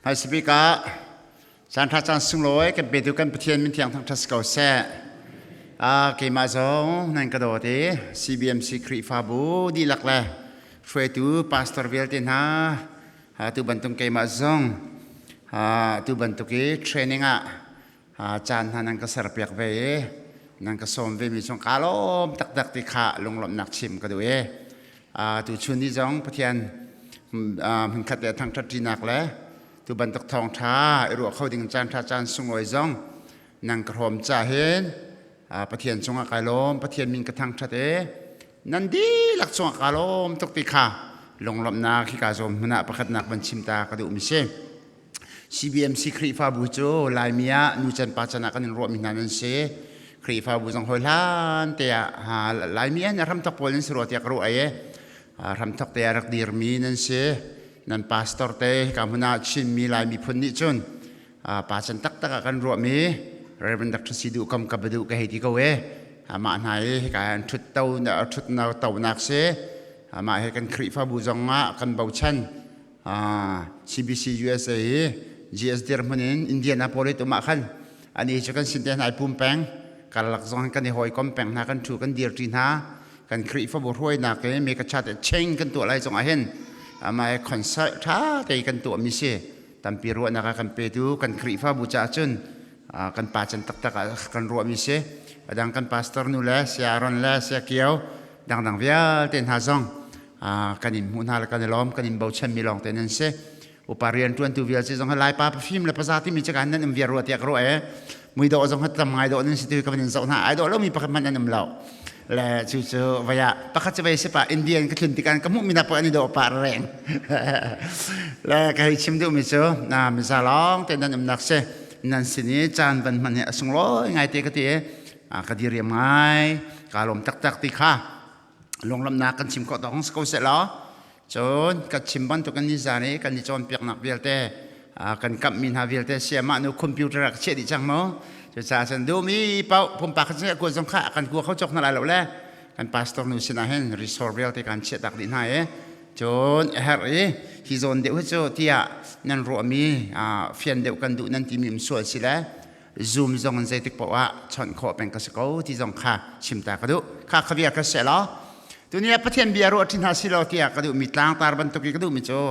Hmaisabik ah caan ṭha caan sunglawi kan petu kan Pathian min thiang thangṭhat si ko seh. Keimah zong nan ka dawt i CBMC Khrihfabu dihlak le hruaitu pastor vialte hna tu bantuk keimah zong tu bantuk i training ah caan hna nan ka serpiak ve i nan ka sawm ve mi chung kaa lawm taktak ti kha lunglawmhnak chim ka duh i tu chun ni zong Pathian hmunkhat le thangṭhat ṭinak le tu bantuk thawngṭha i ruah kho ding caan ṭha caan sunglawi zong nan ka hrawm ca hin Pathian cungah kai lawm. Pathian min ka thangṭhat i nan dihlak cungah kaa lawm tuk ti kha lunglawmhnak hika zawn hmun ah pakhatnak van chim ta ka duhmi si. CBMC Khrihfabu cu Laimi ah nu can pa can ah kan in ruahmi hna nan si. Khrihfabu zong hawi hlan te ah Laimi an hramthok pawl nan si rua tiah ka ruah i hramthok te ah rak dirmi nan si. Nan pastor te hika hmun ah Chinmi Lai miphun nih cun pa can taktak ah kan ruahmi Reverend Dr. Sidu Kam ka badu ka hei ti ko e. Amah hna i hika an ṭhut to ṭhut tonak si. Amah he kan Khrihfabu zong ah kan bochan. CBC USA i GS dirhmun in Indianapolis um ah khan ani cu kan sin te hna i pum peng karlak zong kan i hawikom peng hna, kan thu kan dirṭi hna. Kan Khrihfabu hruainak i me ka chat cheng kan tuah lai zong ah hin amah concert ṭha te kan tuah mi si. Tampi ruahnak a kan petu kan Khrihfabu caah cun kan pa can taktak ah kan ruah mi si. Adang kan pastor nu le Saya Ron le Saya Kio dangdang vialte hna zong kan in hmuh hna le kan i lawm, kan in bochan mi lawng te nan si. Upa rian ṭuantu vialte zong lai pa pafim le paza timi cu kan nan um viar rua tiah ka ruah e. Muidawh zong tam ngai dawh nan si tu ka van in zoh hna, ai dawh lomi pakhat hmanh an um lo le cu cu vaya pakhat cu vei si pa Indian ka thlun tikan ka hmuh mi na pa an i dawh pa reng le ka hei chim duh mi cu na miza lawng te nan umnak si. Nan sin i caan van hman hi a sunglawi ngai te ka ti i ka diriam ngai, ka lawm taktak ti kha lunglawmhnak kan chim khawh tawk si ko seh law. Cun ka chim bantuk in nizan i kan i cawnpiaknak vialte, kan kamhmi hna vialte siamah nu computer ah ka chiah dih cang mu. Cucaah cun duhmi paoh pumpak kan kuat zong kha kan kua kho cawk hna lai lo le kan pastor nu sinah hin resource vialte kan chiah tak dih hna i cun a herh i hi zawn deuh hi cu tiah nan ruahmi fian deuh kan duh nan timi um sual si le Zoom zong in zeitik paoh ah chawnh khawh peng ka si ko ti zong kha chim ta ka duh. Kha khavia ka seh law tuni ah Pathian bia ruah ṭi hna si law tiah ka duhmi, tlangtar bantuk i ka duhmi cu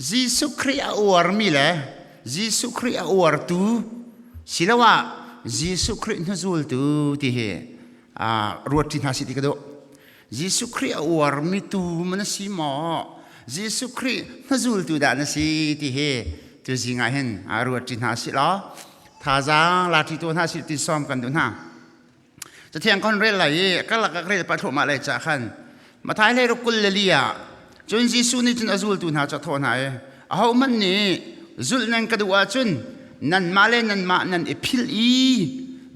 Jesuh Khrih a uarmi le Jesuh Khrih a uartu siloah Jesuh Khrih hnuzultu ti hi ruat ṭi hna si ti ka duh. Jesuh Khrih a uarmi tu na si maw, Jesuh Khrih hnuzultu dah na si ti hi tu zing ah hin ruat ṭi hna si law thazaang la ṭi tu hna si ti sawm kan duh hna. Cathiang kon rel lai i kalak ka rel pa thluahmah lai ca khan Mathai hlei ruk 24 ah cun Jesuh nih cun a zultu hna cu a thawh hna i, "Ahohmanh nih zulh nan ka duh ahcun nanmah le nanmah nan i philh i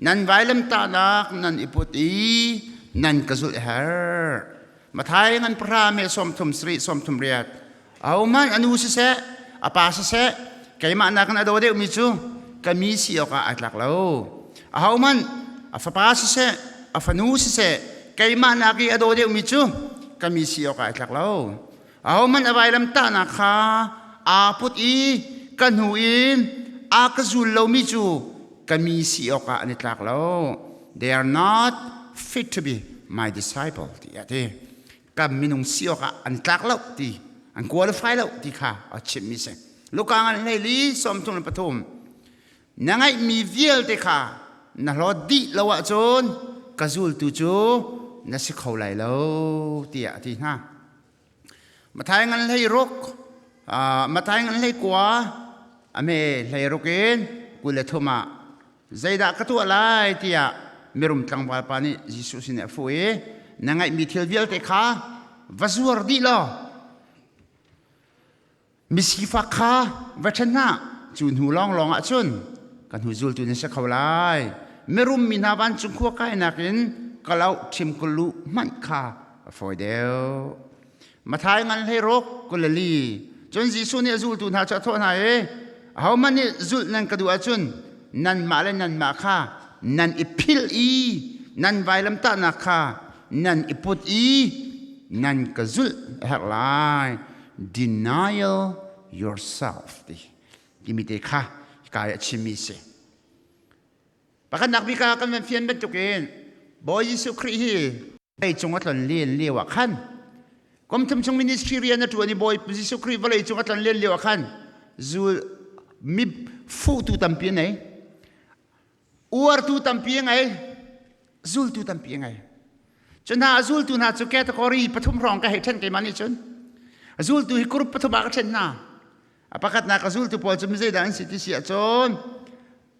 nan vailamtahnak nan i put i nan ka zulh a herh." Mathai ngan pahra me 37 38. Ahohmanh a nu siseh, a pa siseh, keimah nakin a daw deuhmi cu ka mi si awkah ai tlak lo. Ahohmanh a fapa siseh, a fanu siseh, keimah nak i a daw deuhmi cu ka mi si awkah ai tlak lo. Ahohmanh a vailam tahnak kha aa put i ka hnu in a ka zul lomi cu ka mi si awkah an i tlak lo. They are not fit to be my disciple, ti a ti. Kan minung si awkah an tlak lo ti, an qualify lo ti kha a chimmi si. Luka ngan 24 33. Na ngeihmi vialte kha na hlawt dih lo ahcun ka zultu cu na si kho lai lo, tiah a ti hna. Mathai ngan 16, Mathai ngan 19 ame 16 in 23 ah, "Zeidah ka tuah lai?" tiah mirum tlangval pa nih Jesuh sin a fuh i, "Na ngeihmi thil vialte kha va zuar dih law misifak kha va ṭhen hna. Cu hnu lawnglawng ah cun ka hnu zultu na si kho lai. Mirum mi hna vancung khua kainak in kalauk ṭhim kulu hmanh kha a fawi deuh." Mathai ngan 16 24. Cun Jesuh nih a zultu hna cu a thawh hna i, "Ahohmanh nih zulh nan ka duh ahcun nanmah le nanmah kha nan i philh i nan vailamtahnak kha nan i put i nan ka zulh a herh lai." Denial yourself ti. Timi te kha hika i a chimmi si. Pakhatnak bik ah kan van fian bantukin Bawi Jesuh Khrih hi vawlei cung a tlon len lio ah khan kum thum chung ministry rian a ṭuan i Bawi Jesuh Khrih vawlei cung a tlon len lio ah khan zul mi fuhtu tampi a nei uartu tampi a ngei zultu tampi a ngei. Cu hna a zultu hna cu category pathum hrawng ka hei ṭhen keimah nih cun. A zultu hi group pathum ah ka ṭhen hna. A pakhatnak a zultu pawl cu mizeidah an si ti si ahcun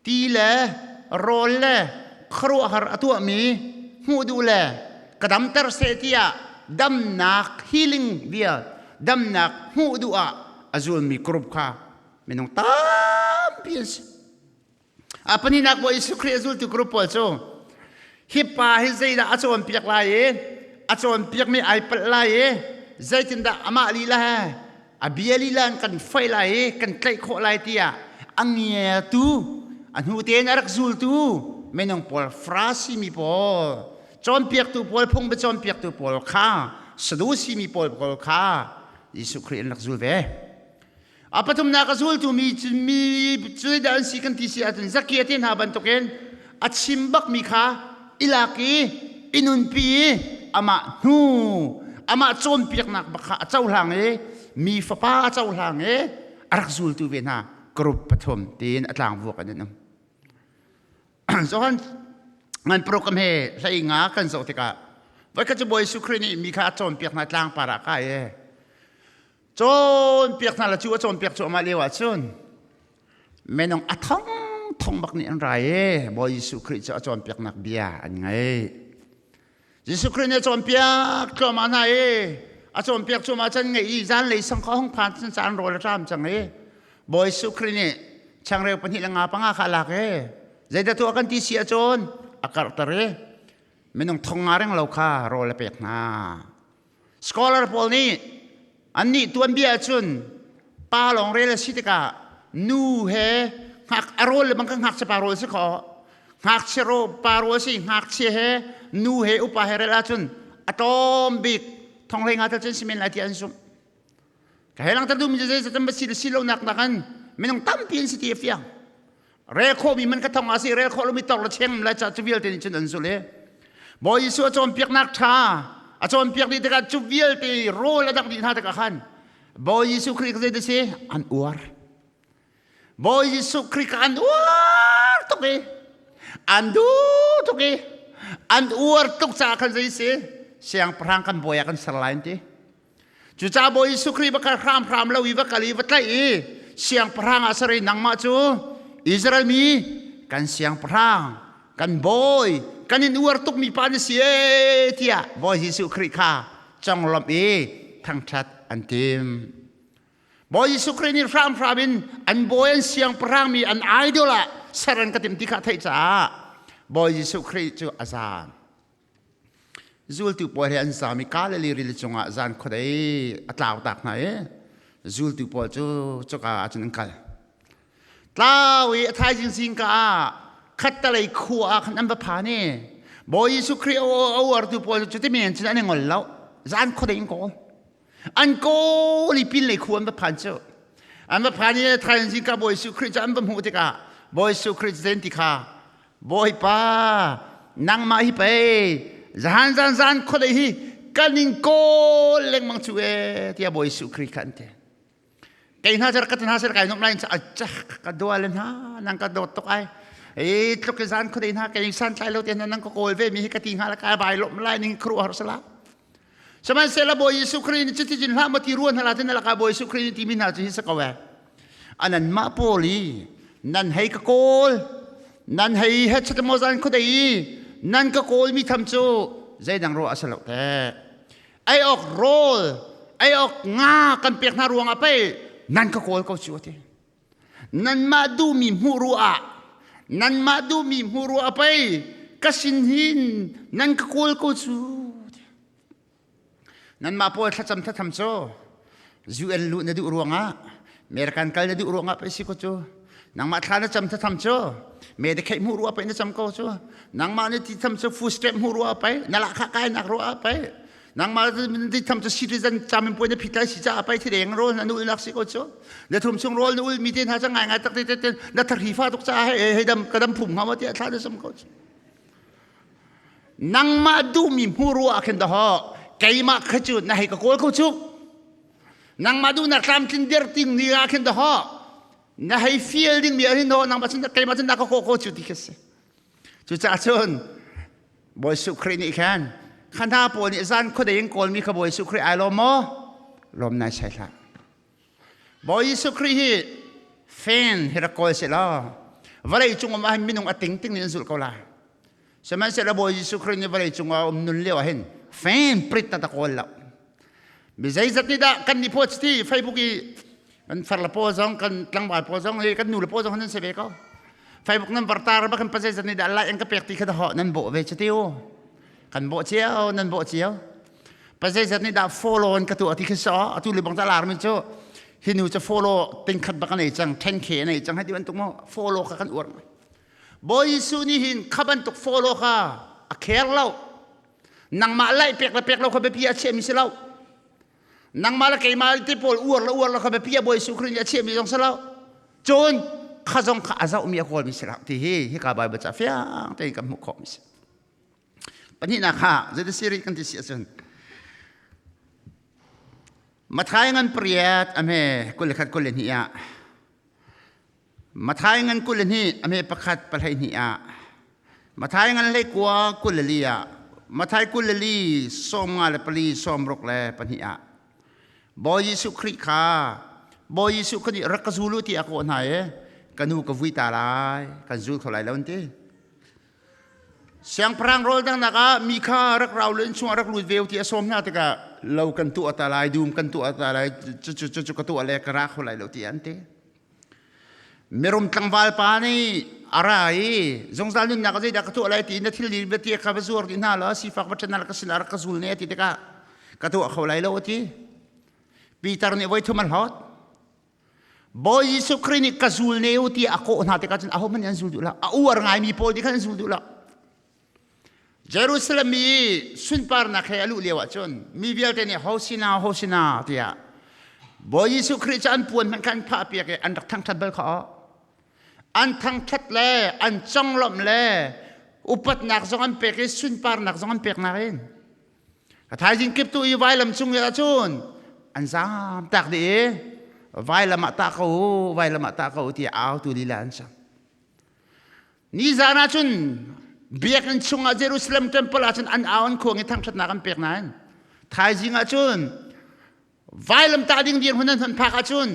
ti le rawl le khuaruahhar a tuahmi hmuh duh le ka damter seh tiah damnak healing bia damnak hmuh duh ah a zulmi group kha minung tampi an si. A pahnihnak Bawi Jesuh Khrih a zultu group pawl cu hi pa hi zeidah a cawnpiak lai i a cawnpiakmi ai palh lai i zeitindah amah lila he a bia lila in kan foih lai i kan tlaih khawh lai tiah a ngiatu a hnu tein a rak zultu minung pawl Farasi mi pawl cawnpiaktu pawl phung bia cawnpiaktu pawl kha Sadusi mi pawl pawl kha Jesuh Khrih an rak zul ve. A pathumnak a zultu mi mi zeidah an si kan ti si ahcun Zakia te hna bantukin a chim bakmi kha i lak i i nunpi i amah hnu amah cawnpiaknak bak kha a cohlang i mi fapa a cohlang i a rak zultu ve hna group pathum tiin a tlangvuak an um. Johan ngan program he hlei nga kan zoh tikah voikhat cu Bawi Jesuh Khrih nih mi kha a cawnpiak hna tlangpar ah kai e Cawnpiak hna la cu a cawnpiak cuahmah lio ahcun minung a thong thong bak nih an ra i Bawi Jesuh Khrih cu a cawnpiaknak bia an ngaih. Jesuh Khrih nih a cawnpiak thluahmah hna i a cawnpiak cuahmah chan ngeih i zanlei sang kha hung phan cun caan rawl a ṭam cang i Bawi Jesuh Khrih nih changreu pahnih le nga panga kha a lak i zeidah tuah kan ti si ahcun a karhter i minung thong nga reng lo kha rawl a pek hna. Scholar pawl nih annih tuanbia ahcun pa lawng rel a si tikah nu he hngak a rawl le bang kha ngakchia pa rawl si kho ngakchia ro pa rawl si ngakchia he nu he upa he rel ahcun a tlawm bik thonghlei nga tal cun si men lai ti an zumh. Ka he langter duhmi cu zei ba si le si lo nak nakan minung tampi an si ti a fiang. Rel khawhmi man ka thong ah si rel khawh lomi tor le cheng lai ca cu vialte nih cun an zulh i Bawi Jesuh a cawnpiaknak ṭha a cawnpiak dih tikah cu vialte rawl a dangh dih hna tikah khan Bawi Jesuh Khrih zei ti si an uar. Bawi Jesuh Khrih kha an uar tuk i an duh tuk i an uar tuk caah khan zei si siangpahrang kan bawi ah kan ser lai an ti. Cucaah Bawi Jesuh Khrih va kal hramhram lo i va kal i va tlaih i siangpahrang ah ser i nangmah cu Israel mi kan siangpahrang kan bawi kan in uar tukmi pa na si ee tiah Bawi Jesuh Khrih kha conglawmh i thangṭhat an tim. Bawi Jesuh Khrih nih hramhram in an bawi an siangpahrang mi an idol ah ser an ka timh ti kha a theih caah Bawi Jesuh Khrih cu a zaam. Zultu pawl he an zaam i Galilee rili cungah zan khuadei a tlau tak hna i zultu pawl cu cuka ah cun an kal. Tlau i a thaizing zingka ah khattalei khua ah khan an va phan i Bawi Jesuh Khrih a uartu pawl cu cuti men cun an i ngol lo. Zan khuadei in kawl. An kawl i pinlei khua an va phan cu. An va phan i thaizing zingka Bawi Jesuh Khrih cu an va hmuh tikah Bawi Jesuh Khrih cu ti kha Bawipa, nangmah hi pei zahan zan zan khuadei hi kan in kawl lengmang cu e tiah Bawi Jesuh Khrih kha an ti. Kei hna cer ka hna ser kai nom lai cha ka dua le hna nang ka dawt tuk ai. E tluk i zan khuadei hna kei san tlai lo te hna nang ka kawl ve mi hi ka ti hnga la kai vai lom lai ning khru har sala. Sihmanhsehlaw Bawi Jesuh Khrih nih cuti cun hlah maw ti ruan hna la tin laka Bawi Jesuh Khrih nih timi hna cu hi si ko ee. Anan mah pawl i nan hei ka kawl nan hei he chutamaw zan khuadei i nan ka kawl mi tham cu zeidang ruah a si lo te. Ei awk rawl ei awk nga kan pek hna ruangah pei nan ka kawl ko cu ati. Nanmah duhmi hmuh ruah ah nanmah duhmi hmuh ruah ah pei ka sin hin nan ka kawl ko cu. Nanmah pawl thlacam thlatham cu UN luh na duh ruangah American kal na duh ruangah pei si ko cu. Nangmah thla na cam thlatham cu Medicaid hmuh ruah pei na cam ko cu. Nangmah na ti tham cu food stamp hmuh ruah pei na lahkhah kai nak ruah pei. Nangmah ti tham cu citizen camin puai na phit lai si caah pai thireng rawl na ul nak si ko cu. Na thum chung rawl na ul mi te hna ca ngai ngai tak te te na thari fa tuk caah hei hei dam ka dam phum hnga ma tiah thla na sam ko cu. Nangmah duhmi hmu ruah ah khin daho keimah kha cu na hei ka kawl ko cu. Nangmah duhnak tlamtlin der ting ni ah khin daho na hei fial ding mi ah hin ho nangmah cun keimah cun na ka kaw ko cu ti khi si. Cucaah cun Bawi Jesuh Khrih nih khan kha hna pawl nih zan khuadei in kawlmi kha Bawi Jesuh Khrih ai lawm maw? Lawm nai sai hlah. Bawi Jesuh Khrih hi fan hi rak kawl seh law vawlei cung um ah hin minung a ting ting nih an zulh ko lai. Sihmanhsehlaw Bawi Jesuh Khrih nih vawlei cung ah um nun lio ah hin fan prit ta kawl lo. Mi zeizat nih dah kan nih phaw chiti Facebook i kan far le paw zong kan tlangval paw zong hi kan nu le paw zong nan si ve ko. Facebook nan vartar ba kan pa zeizat nih dah like an ka pek ti kha dah nan bawh ve chiti u. Kan bawh cio nan bawh cio. Pa zeizat nih dah follow an ka tuah ti kha so atu le bang ta lar mi cu hi nu cu follow ting khat bak an ei cang 10K an ei cang hai ti bantuk mo follow kha kan uar. Bawi Jesuh nih hin kha bantuk follow kha a care lo. Nangmah laih pek le pek lo kha biapi a chiahmi si lo. Nangmah le keimah te pawl uar le uar lo kha biapi a Bawi Jesuh Khrih nih a chiahmi zong si lo. Cun kha zong kha a zohmi a kawlmi si lo ti hi hika Bible ca fiang tein kan hmuh khawhmi si. Pahnihnak kha zeiti si rih kan ti si ahcun Matthai ngan pariat a hme 21 22 ah Matthai ngan 22 a hme pakhat 12 ah Matthai ngan 19 24 ah Matthai 24 54 62 ah Bawi Jesuh Khrih kha Bawi Jesuh kha nih rak ka zul u ti a kawh hna i ka nu ka vui ta lai kan zul kho lai lo an ti. Siangpahrang rawl dangnak ah mi kha rak rau le innchung ah rak lut ve u ti a sawm hna tikah lo kan tuah ta lai dum kan tuah ta lai cucu cucu ka tuah le ka ra kho lai lo ti an ti. Mirum tlangval pa nih a ra i zungzal nunnak ah zeidah ka tuah lai ti na thil vialte kha va zuar dih hna law sifak va ṭhen ka sinah rak ka zul ne ti tikah ka tuah kho lai lo a ti. Peter nih voi thum a hlawt. Bawi Jesuh Khrih nih ka zul ne u ti a kawh hna tikah cun ahohmanh nih an zul duh lo. A uar ngaimi pawl nih khan an zul duh lo. Jerusalem i sunparnak he a luh lio ahcun mi vialte nih Hosina Hosina tiah Bawi Jesuh Khrih cu an puan hmanh kha an phah piak i an rak thangṭhat bal kha an thangṭhat le an conglawmh le upatnak zong an pek i sunparnak zong an pek nain a thaizing kip tu i vailam cung i ahcun an zaam tak dih i vailam ah tah ko u vailam ah tah ko u tiah au tu lila an cang. Nizan ah cun biakinn chungah Jerusalem temple ah cun an au an khuang i thangṭhatnak an pek nain thaizing ah cun vailamtah ding dirhmun an hman phak ahcun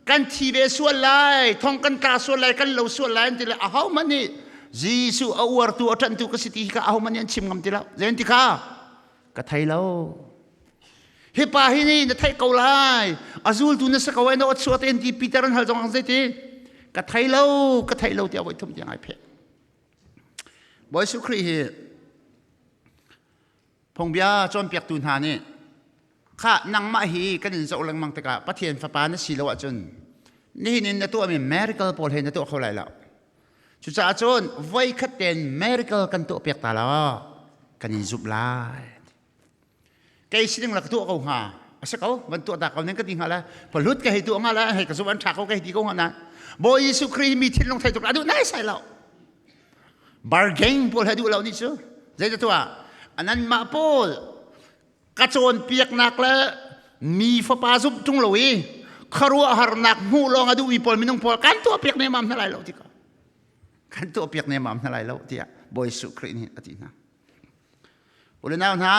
kan thi ve sual lai, thong kan tla sual lai, kan lo sual lai an ti le ahohmanh nih Jesuh a uartu a ṭanhtu ka si ti hi kha ahohmanh nih an chim ngam ti lo. Zei ti kha ka thei lo. Hi pa hi nih na theih ko lai. A zultu na si ko ai na aw chuah te ti Peter an hal zong zei ti ka thei lo, ka thei lo tiah voi thum tiang ai pheh. Bawi Jesuh Khrih hi phungbia cawnpiaktu hna nih kha nangmah hi kan in zoh lengmang tikah Pathian fapa na si lo ahcun nihin in na tuahmi miracle pawl he na tuah kho lai lo. Cucaah cun voi khat tein miracle kan tuah piak ta law kan in zumh lai. Kei sining la ka tuah ko hnga. A si ko, van tuah ta ko ning ka ti hnga la. Phalut ka hei tuah hnga la, hei ka zumh an ṭha ko ka hei ti ko hnga na. Bawi Jesuh Khrih mi thinlung thei tuk a duh nai sai lo. Bargain pawl he duh lo nih cu. Zei tuah? Anan mah pawl ka cawnpiaknak le mi fapa zumh ṭung lo i khuaruahharnak hmuh lawng a duhmi pawl minung pawl kan tuahpiak nemam hna lai lo ti ko. Kan tuahpiak nemam hna lai lo tiah Bawi Jesuh Khrih nih a ti hna. U le nau hna,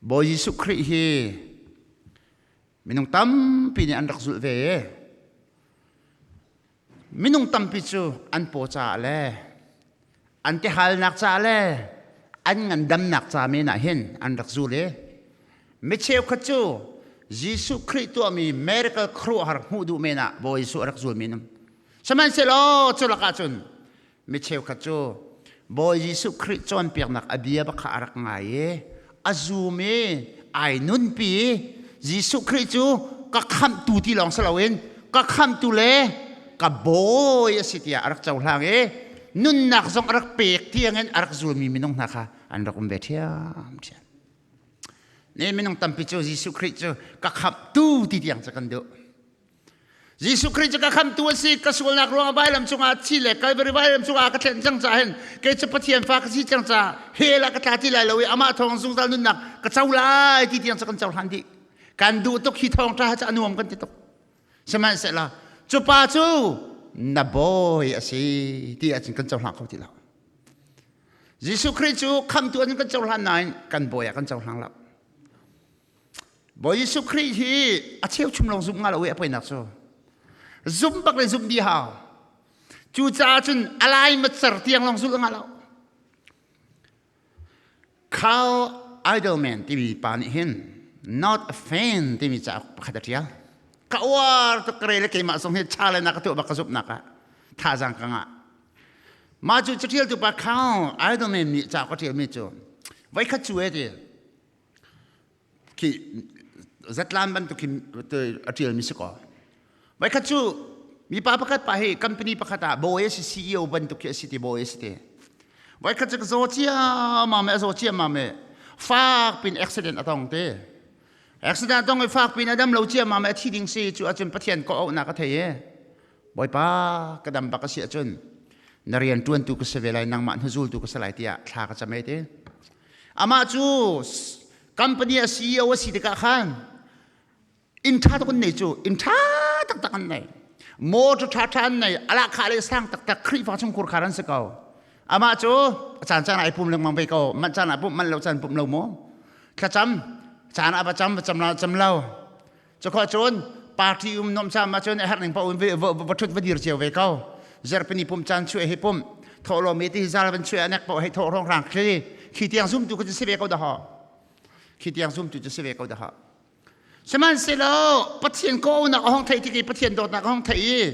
Bawi Jesuh Khrih hi minung tampi nih an rak zulh ve i minung tampi cu an paw caah le an tihalnak caah le an ngandamnak ca men ah hin an rak zul i mi cheukhat cu Jesuh Khrih tuahmi miracle khuaruahhar hmuh duh men ah Bawi Jesuh a rak zulmi an um. Sihmanhsehlaw cu lakah cun Mi cheukhat cu Bawi Jesuh Khrih cawnpiaknak a bia bak kha a rak ngai i a zum i ai nunpi i Jesuh Khrih cu ka khamhtu ti lawng si loin ka khamhtu le ka bawi a si tiah a rak cohlang i nunnak zong a rak pek tiangin a rak zulmi minung hna kha. An rak um ve ṭhiamṭhiam. Ne minung tampi cu Jesuh Khrih cu ka khamhtu ti tiang cu kan duh. Jesuh Khrih cu ka khamhtu a si, ka sualnak ruangah vailam cungah thi le Calvary vailam cungah ka thlen cang caah hin kei cu Pathian fa ka si cang caah hell ah ka tla ti lai lo i amah thawng zungzal nunnak ka co lai ti tiang cu kan cohlan dih. Kan duh tuk hi thawngṭha cu a nuam kan ti tuk. Sihmanhsehlaw cu pa cu na bawi a si ti ahcun kan cohlang kho ti lo. Jesuh Khrih cu khamtu an kan cohlan nain kan bawi ah kan cohlang lo. Bawi Jesuh Khrih hi a cheuchum lawng zumh nga lo i a poinak cu. Zumh bak le zumh dih hau. Cucaah cun a lai matcer tiang lawng zulh nga lo. Carl Idleman timi pa nih hin Not a Fan timi cauk pakhat a ṭial. Ka uar tuk ka rel i keimah zong hi ṭha le na ka tuah bak ka zumhnak ah thazaang ka ngah. Mah cu caṭialtu pa Carl Idleman nih cauk a ṭialmi cu voikhat cu e ti khi zatlan bantuk khi a ṭialmi si kaw voikhat cu mipa pakhat pa hi company pakhat ah bawi a si CEO bantuk khi a si ti bawi a si ti voikhat cu ka zaw ciammam a zaw ciammam i fak pin accident a tong ti accident a tong i fak pin a dam lo ciammam a thi ding si cu ahcun Pathian ko auhnak a thei i Bawipa ka dam bak a si ahcun na rian ṭuantu ka si ve lai nangmah hnuzultu ka si lai tiah thla ka cam e ti amah cu company a CEO a si tikah khan inn ṭha tuk an nei cu inn ṭha taktak an nei motor ṭha ṭha an nei ala kha le sang taktak Khrihfa chungkhur khar an si ko amah cu caan caan ai pum lengmang ve ko man caan ah pum man lo caan pum lo maw thlacam caan ah va cam va cam lo cam lo Cukhawh cun party um nom cam ahcun a herh ning paoh in va ṭhut va dir cio ve ko. Zarhpini pum caan chuah hi pum thawhlawm i ti zal van chuah anek paoh hei thawh rong rang khi khi tiang zumtu ku si ve ko dah khi tiang zumtu cu si ve ko dah Sihmanhsehlaw Pathian kawhnak a hong theih tik i Pathian dawtnak a hong theih i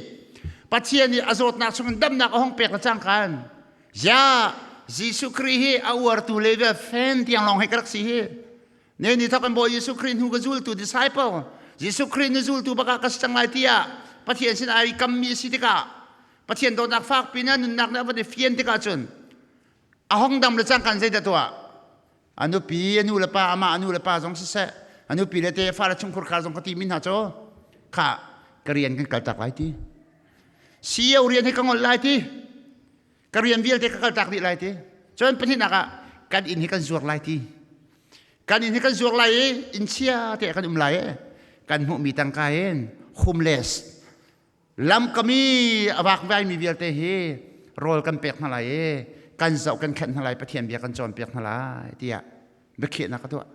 Pathian nih a zawtnak chungin damnak a hong pek le cangkan ya Jesuh Khrih hi a uartu le fan tiang lawng hei ka rak si hi Ne ni thok an Bawi Jesuh Khrih hnu ka zultu disciple Jesuh Khrih na zultu bakah ka si cang lai tiah Pathian sin ai kammi si tikah Pathian dawtnak fakpi na nunnak na van i fian tikah cun a hong dam le cangkan zeidah tuah a nupi a nu le pa amah a nu le pa zong siseh a nupi le te fa le chungkhur khar zong ka ti mi hna cu kha ka rian kan kaltak lai ti CEO rian hi ka ngol lai ti ka rian vialte ka kaltak dih lai ti cun pahnihnak ah kan inn hi kan zuar lai ti kan inn hi kan zuar lai i inn chia te kan um lai i kan hmuhmi tangka in homeless lamkami a vakvai mi vialte hi rawl kan pek hna lai i kan zoh kan khenh hna lai Pathian bia kan cawnpiak hna lai tiah biakhiahnak ka tuah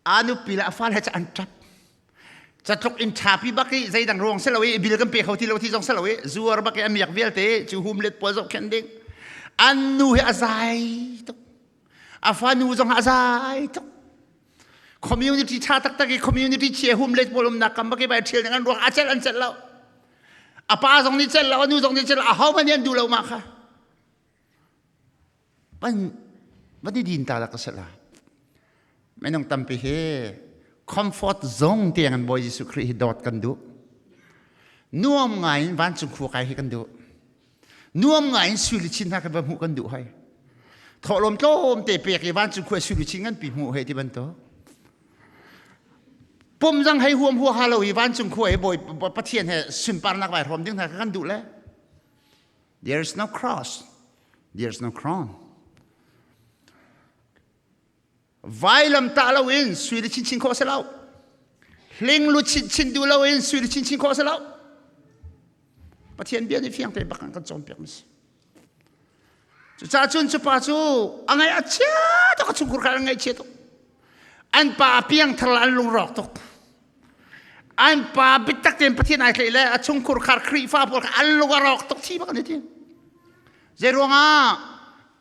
A nupi le a fale cu an ṭap. Catluk in ṭhapi bak i zeidang ruang si lo i bil kan pe kho ti lo ti zong si lo i zuar bak i a miak vialte cu humlet pawl zohkhenh ding. An nu hi a zai tuk. A fanu zong a zai tuk. Community ṭha taktak i community chia humlet pawl umnak kam bak i vai ṭhial ding an ruak a celh an celh lo. A pa zong nih celh lo, a nu zong nih celh lo, a ho hmanh nih an duh lo mah kha. Van van i din ta la ka si la. Minung tampi hi comfort zone tiang in Bawi Jesuh Khrih hi dawt kan duh. Nuam ngai in vancung khua kai hi kan duh. Nuam ngai in sui luchin hna kan va hmuh kan duh hai. Thawhlawm tlawm te pek i vancung khua sui luchin nganpi hmuh he ti bantuk. Pum zang hei huam huaha lo i vancung khua i Bawi Pathian he sunparnak vai hrawm ding hna kha kan duh le. There is no cross. There is no crown. Vailam tah loin sui le chinchin khawh si lo. Hling lu chinchin duh loin sui le chinchin khawh si lo. Pathian bia nih fiang te bak kan cawnpiak mi si. Cucaah cun cu pa cu a ngaih a chia tuk a chungkhur kha an ngaih chia tuk. An pa a piangthar an lungrawk tuk. An pa biatak tein Pathian ai tlaih le a chungkhur khar Khrihfa pawl kha an lung a rawk tuk thi bak an ti. Zei ruangah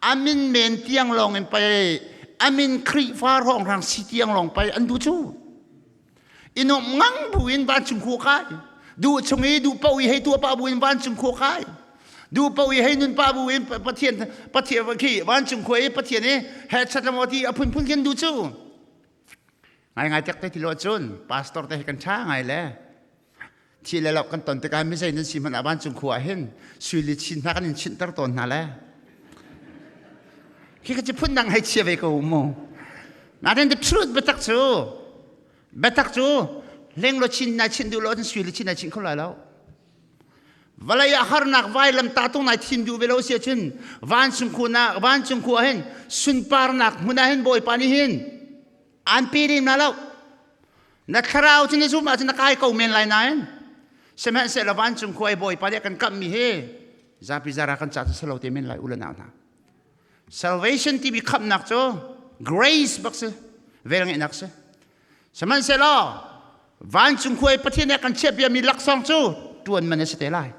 a min men tiang lawng in pei a min Khrihfa hrawnghrang si tiang lawng pei an duh cu. I nuamh ngang bu in vancung khua kai. Duh chung i duh paoh i hei tuah pah bu in vancung khua kai. Duh paoh i hei nun pah bu in Pathian Pathian khi vancung khua i Pathian i he chat lam ti a phunphun khin duh cu. Ngaingai tek te ti lo cun pastor te hi kan ṭha ngai le thi le lo kan ton tikah mizei nan si hmanh ah vancung khua ah hin sui le chin hna kan in chinhter tawn hna le. Khi ka ci phun dang hei chia ve ko mu. Nain the truth biatak cu biatak cu leng lo chin nai chin duh lo cun sui le chin nai chin kho lai lo. Vawlei ah harnak vailam tahtung nai thim duh ve lo si ahcun vancung khu na vancung khu ah hin sunparnak hmun ah hin Bawipa nih hin an pe lem la lo. Na thlarau cu na zum ahcun na kai ko men lai nain sihmanhsehlaw vancung khua i Bawipa nih a kan kamhmi hi zapi zara kan ca cu si lo te men lai u le nau hna. Salvation timi khamhnak cu grace bak si, velngeihnak si. Sihmanhsehlaw vancung khua i Pathian nih a kan chiahpiakmi laksawng cu ṭuan man a si te lai.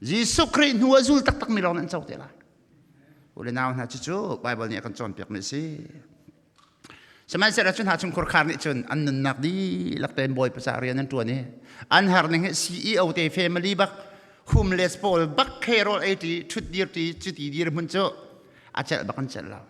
Jesuh Khrih hnu a zul taktakmi lawng nih an co te lai. U le nau hna cucu Bible nih a kan cawnpiakmi a si. Sihmanhsehlaw cu hna chungkhur khar nih cun an nunnak dihlak tein Bawipa caah rian an ṭuan i an har ning hi CEO te family bak homeless pawl bak he rawl ei ṭi ṭhut dir ṭi cuti dirhmun cu a celh bak an celh lo.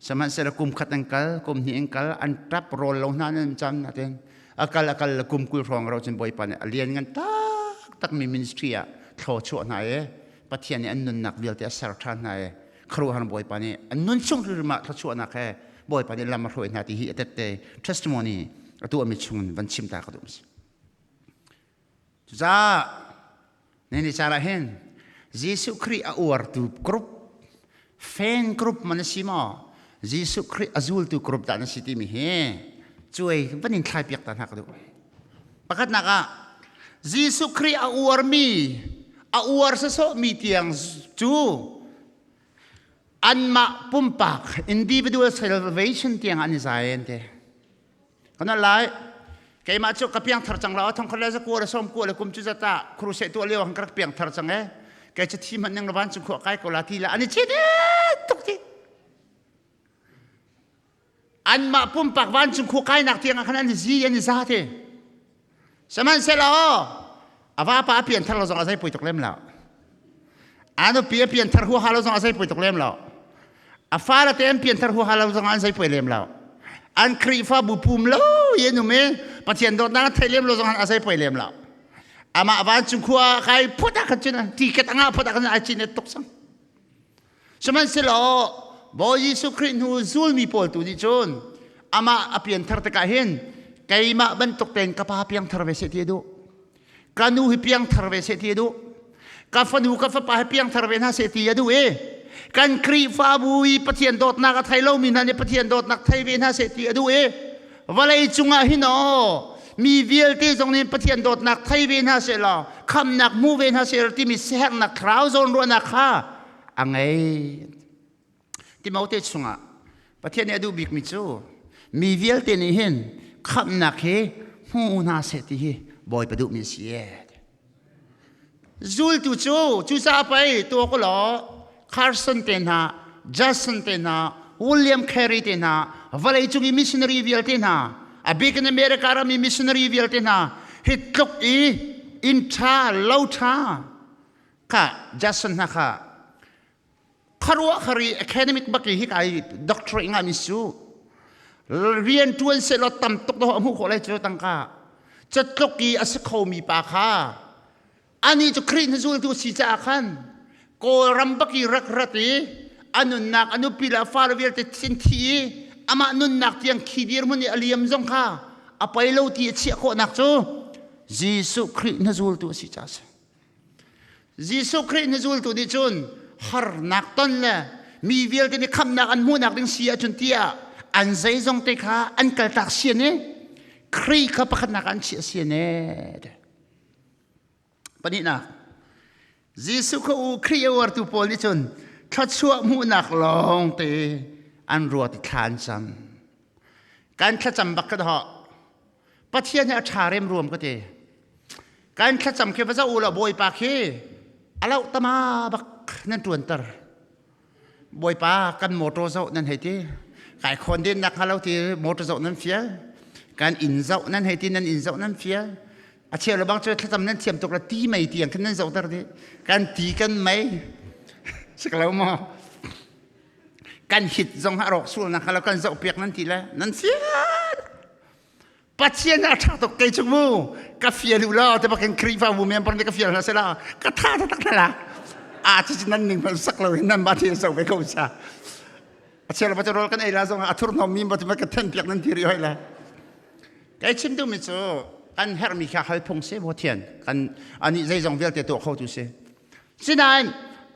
Sihmanhsehlaw kum khat an kal, kum hnih an kal, an ṭap rawl lo hna nan cam natin a kal a kal kum 20 hrawng ro cun Bawipa nih a lian ngan taktakmi ministry ah thlaw chuah hna i Pathian nih an nunnak vialte a ser ṭhan hna i khuaruahhar Bawipa nih an nun chung hrimhrim ah thluachuahnak he Bawipa nih lam a hruai hna ti hi a tette testimony a tuahmi chungin van chim ta ka duh si. Cucaah nini caan ah hin Jesuh Khrih a uartu group fan group man a si maw Jesuh Khrih a zultu group dah na si timi hi cuai van in thlai piak ta hna ka duh. Pakhatnak ah Jesuh Khrih a uarmi a uar sawsawhmi tiang cu anmah pumpak individual salvation tiang an i zai an ti. Kan lai keimah cu ka piangthar cang lo thong khat le zakua le sawm kua le kum cu zata crusade tuah lio han ka rak piangthar cang e kei cu thi hmanh ning la van cung khua kai ko la ti la an i chin tuk ti anmah pumpak vancung khua kainak tiang ah khan an i zi an i za te sihmanhsehlaw a vapa a pianthar lo zong a zei poi tuk lem lo a nupi a pianthar huaha lo zong a zei poi tuk lem lo a fale te an pianthar huaha lo zong an zei poi lem lo an Khrihfabu pum lo yen um i Pathian dawtnak an theih lem lo zong a zei poi lem lo amah vancung khua kai phut ah khan cun ticket a ngah phut ah khan ai cin tuk sang Sihmanhsehlaw Bawi Jesuh Khrih hnu zulmi pawl tu nih cun amah a pianthar tikah hin keimah bantuk tein ka pa piangthar ve seh ti a duh. Ka nu hi piangthar ve seh ti a duh. Ka fanu ka fapa hi piangthar ve hna seh ti a duh i kan Khrihfabu i Pathian dawtnak a thei lomi hna nih Pathian dawtnak thei ve hna seh ti a duh i vawlei cungah hin aw mi vialte zong nih Pathian dawtnak thei ve hna seh law khamnak hmu ve hna seh timi siaherhnak thlarau zawnruahnak kha a ngei. Timote chungah Pathian nih a duh bikmi cu mi vialte nih hin khamhnak hi hmu hna seh ti hi Bawipa duhmi a si e. Zultu cu cucaah pei tuah ko law Carson te hna, Judson te hna, William Carey te hna, vawlei cung i missionary vialte hna, a bik in America ram i missionary vialte hna, hi tluk i inn ṭha, lo ṭha, kha Judson hna kha kharuah khari academic bak hi kai doctorate nga mi su rian tuan se lo tam tuk do hmu khawh lai cu tangka catluk i a si khomi pa kha ani cu Khrih na zultu si caah khan Kawlram bak i rak rat i a nunnak a nupi le a fale vialte thin thi i amah nunnak tiang khi dirhmun i a liam zong kha a poi lo ti a chiah khawhnak cu Jesuh Khrih na zultu a si caah a si. Jesuh Khrih na zultu nih cun harnak ton le mi vialte nih khamhnak an hmuhnak ding si ahcun tiah an zeizong te kha an kaltak sian i Khrih kha pakhatnak an chiah sian e. Pahnihnak, Jesuh kha u Khrih a uartu pawl nih cun thluachuah hmuhnak lawng te an ruat i thla an cam. Kan thlacam bak ka dawh. Pathian hi a ṭha remruam ka ti. Kan thlacam khi va zoh u law Bawipa khi a loh tama bak nan ṭuanter. Bawipa kan motor zoh nan hei ti. Kai khawn den nak hnga lo ti motor zoh nan fial. Kan inn zoh nan hei ti nan inn zoh nan fial. A cheu le bang cu thlacam nan thiam tuk la ti mei tiang khin nan zohter dih. Kan ti kan mei. Si lo maw? Kan hit zong a rawk sual nak hnga lo kan zoh piak nan ti le nan fial. Pathian a ṭha tuk kei cu mu ka fial u law te bakin Khrihfabu member nih ka fial hna sela ka tha taktak hna la a cu nan ning hmanh sak lo in nan mah thil so ve ko sa. A chel ba rol kan ei la zong a thurhnawm mi ba ka then piak nan ti ri hoi la. Kai chim duhmi cu kan herhmi kha hal phung si Pathian kan ani zeizong vialte tuah kho tu si. Sinain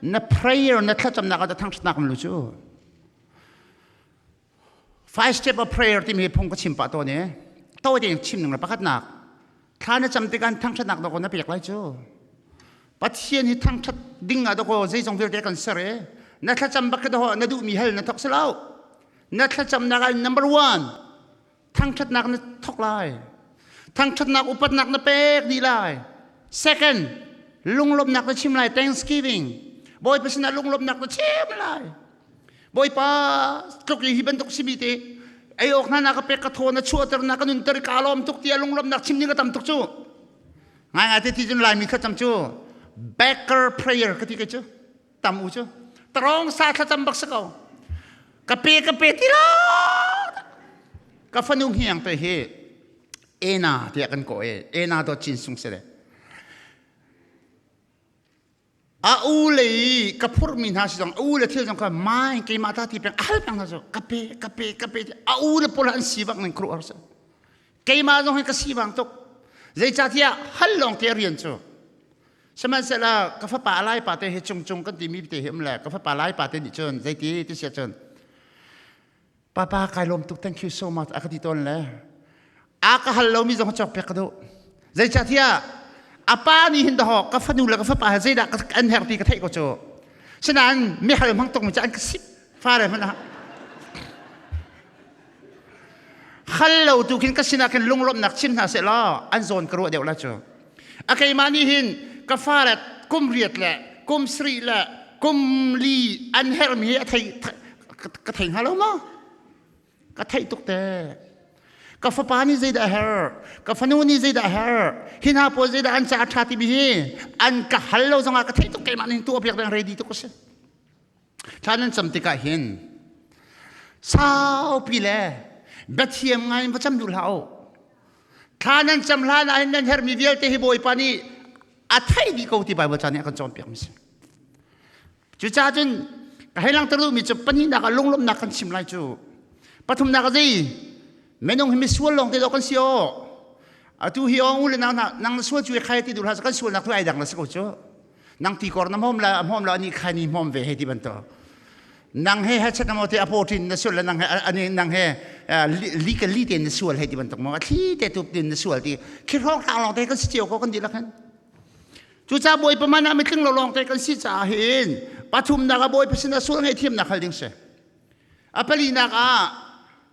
na prayer na thlacamnak ah thangṭhatnak um lu cu. Five step of prayer timi phung ka chim pah tawn i tawi tein chim ning la pakhatnak thla na cam tikah thangṭhatnak dawkaw na pek lai cu. Pathian hi thangṭhat ding ah dawkaw zeizong vialte kan ser i na thlacam bak khi dawkaw na duhmi hal na thok si lo. Na thlacamnak ah number one thangṭhatnak na thok lai. Thangṭhatnak upatnak na pek dih lai. Second, lunglawmhnak na chim lai Thanksgiving. Bawipa sinah lunglawmhnak na chim lai. Bawipa tluk hi bantuk simi te ei awk hna na ka pek ka thaw na chuahter na ka nunter ka lawm tuk tiah lunglawmhnak chim ding ka tam tuk cu. Ngai ngai te ti cun Laimi thlacam cu backer prayer ka ti ke cu tam u cu tarong sa thlacam bak si ko ka pe ka pe ti lo ka fanu hniang te hi ena tiah kan ko e ena do chin sung se le a u le i ka phurhmi hna si zong a u le thil zong kha mai keimah ta ti peng a hal peng hna cu ka pe ka pe ka pe a u le pawl an si bak ning kruh ar si keimah zong hi ka si bang tuk zeicahtiah hal lawng te rian cu sihmanhsehlaw ka fapa lai pa te hi cung cung kan timi te hi um le ka fapa lai pa te nih cun zeiti ti sia cun Papa kai lawm tuk thank you so much a ka ti tawn le a ka hal lomi zong cawk piak ka duh zeicahtiah a pa nih hin dahawk ka fanu le ka fapa he zeidah an herh ti ka theih ko cu sinain mihal hmang tuk mi cu an ka sip fare hmanh ah hal lo tu khin ka sinah khin lunglawmhnak chim hna seh law an zawn ka ruah deuh la cu a keimah nih hin ka fale kum riat le kum sarih le kum li an herhmi hi a thei ka thei hnga lo maw ka theih tuk te ka fapa nih zeidah a herh ka fanu nih zeidah a herh hi hna pawl zeidah an ca a ṭha timi hi an ka hal lo zongah ka theih tuk keimah nih tuah piak ding ready tuk a si thla nan cam tikah hin saupi le biathiam ngai in va cam duh hlah u thla nan cam hlan ah hin nan herhmi vialte hi Bawipa nih a theih dih ko ti Bible ca nih a kan cawnpiak mi si Cucaah cun ka hei langhter duhmi cu pahnihnak ah lunglawmhnak kan chim lai cu. Pathumnak ah zei minung hi misual lawng te dawh kan si aw. Atu hi aw u le nau hna nang na sual cu khai ti duh hlah kan sualnak tu ai dang la si ko cu. Nang ti kor na hmom la hmom la ani khai ni hmom ve hei ti bantuk. Nang he he chat mo te apo tin na sual la nang he ani nang he li ka li te na sual hei ti bantuk mo a thli te tup tin na sual ti khi hrawng hrang lawng te kan si cio ko kan dihlak hin. Cucaah Bawipa man ah mitling lo lawng te kan si caah hin pathumnak ah Bawipa sinah sual ngaihthiamnak hal ding si. A palinak ah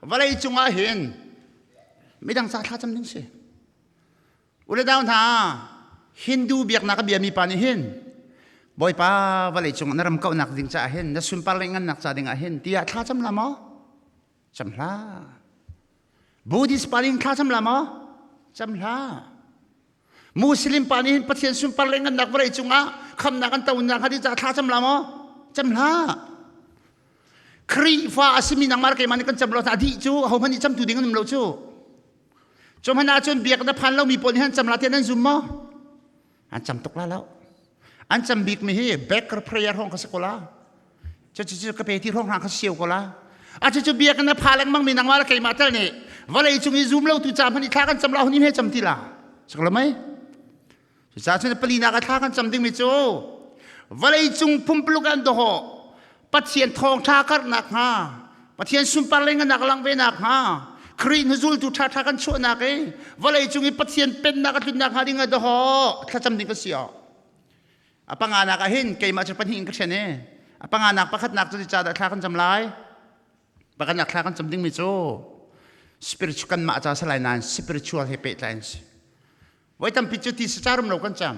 vawlei cungah hin midang ca thlacam ding si. Ule dau hna Hindu biaknak a biami pa nih hin Bawipa vawlei cung na ram kauhnak ding caah hin na sunpar le ngannak ca ding ah hin tiah thlacam la maw? Cam hlah. Buddhist pa nih thlacam la maw? Cam hlah. Muslim pa nih hin Pathian sunpar le ngannak vawlei cungah khamnak an tonak hnga ding caah thla cam la maw? Cam hlah. Khrihfa a simi nangmah keimah nih kan cam lo a dih cu ahohmanh nih camtu ding an um lo cu. Cu hmanh ahcun biak na phan lomi pawl nih han cam la tiah nan zum maw? An cam tuk la lo. An cam bik mi hi backer prayer hong kha si ko la. Cucu ka pe ti hrawng hna kha siau ko la. A cucu biakinn a pha lengmang mi nangmah le keimah tal nih vawlei cung i zum lo tu ca hmanh i thla kan cam la hun he cam ti la. Sak lo mei? Cucaah cun palinak a thla kan cam dingmi cu vawlei cung pumpuluk an doho Pathian thawngṭha karhnak hnga Pathian sunpar le ngannak lang ve nak hnga Khrih hnuzultu ṭhaṭha kan chuahnak i vawlei cung i Pathian pennak a tlunnak hnga ding a doho thlacam ding ka si awk. A panganak ah hin keimah cu pahnih in ka ṭhen i a panganak pakhatnak cu ca dah thla kan cam lai? Pakhatnak thla kan cam dingmi cu spiritual kanmah ca salai nain spiritual he pehtlai an si. Voi tampi cu ti saca rum lo kan cam.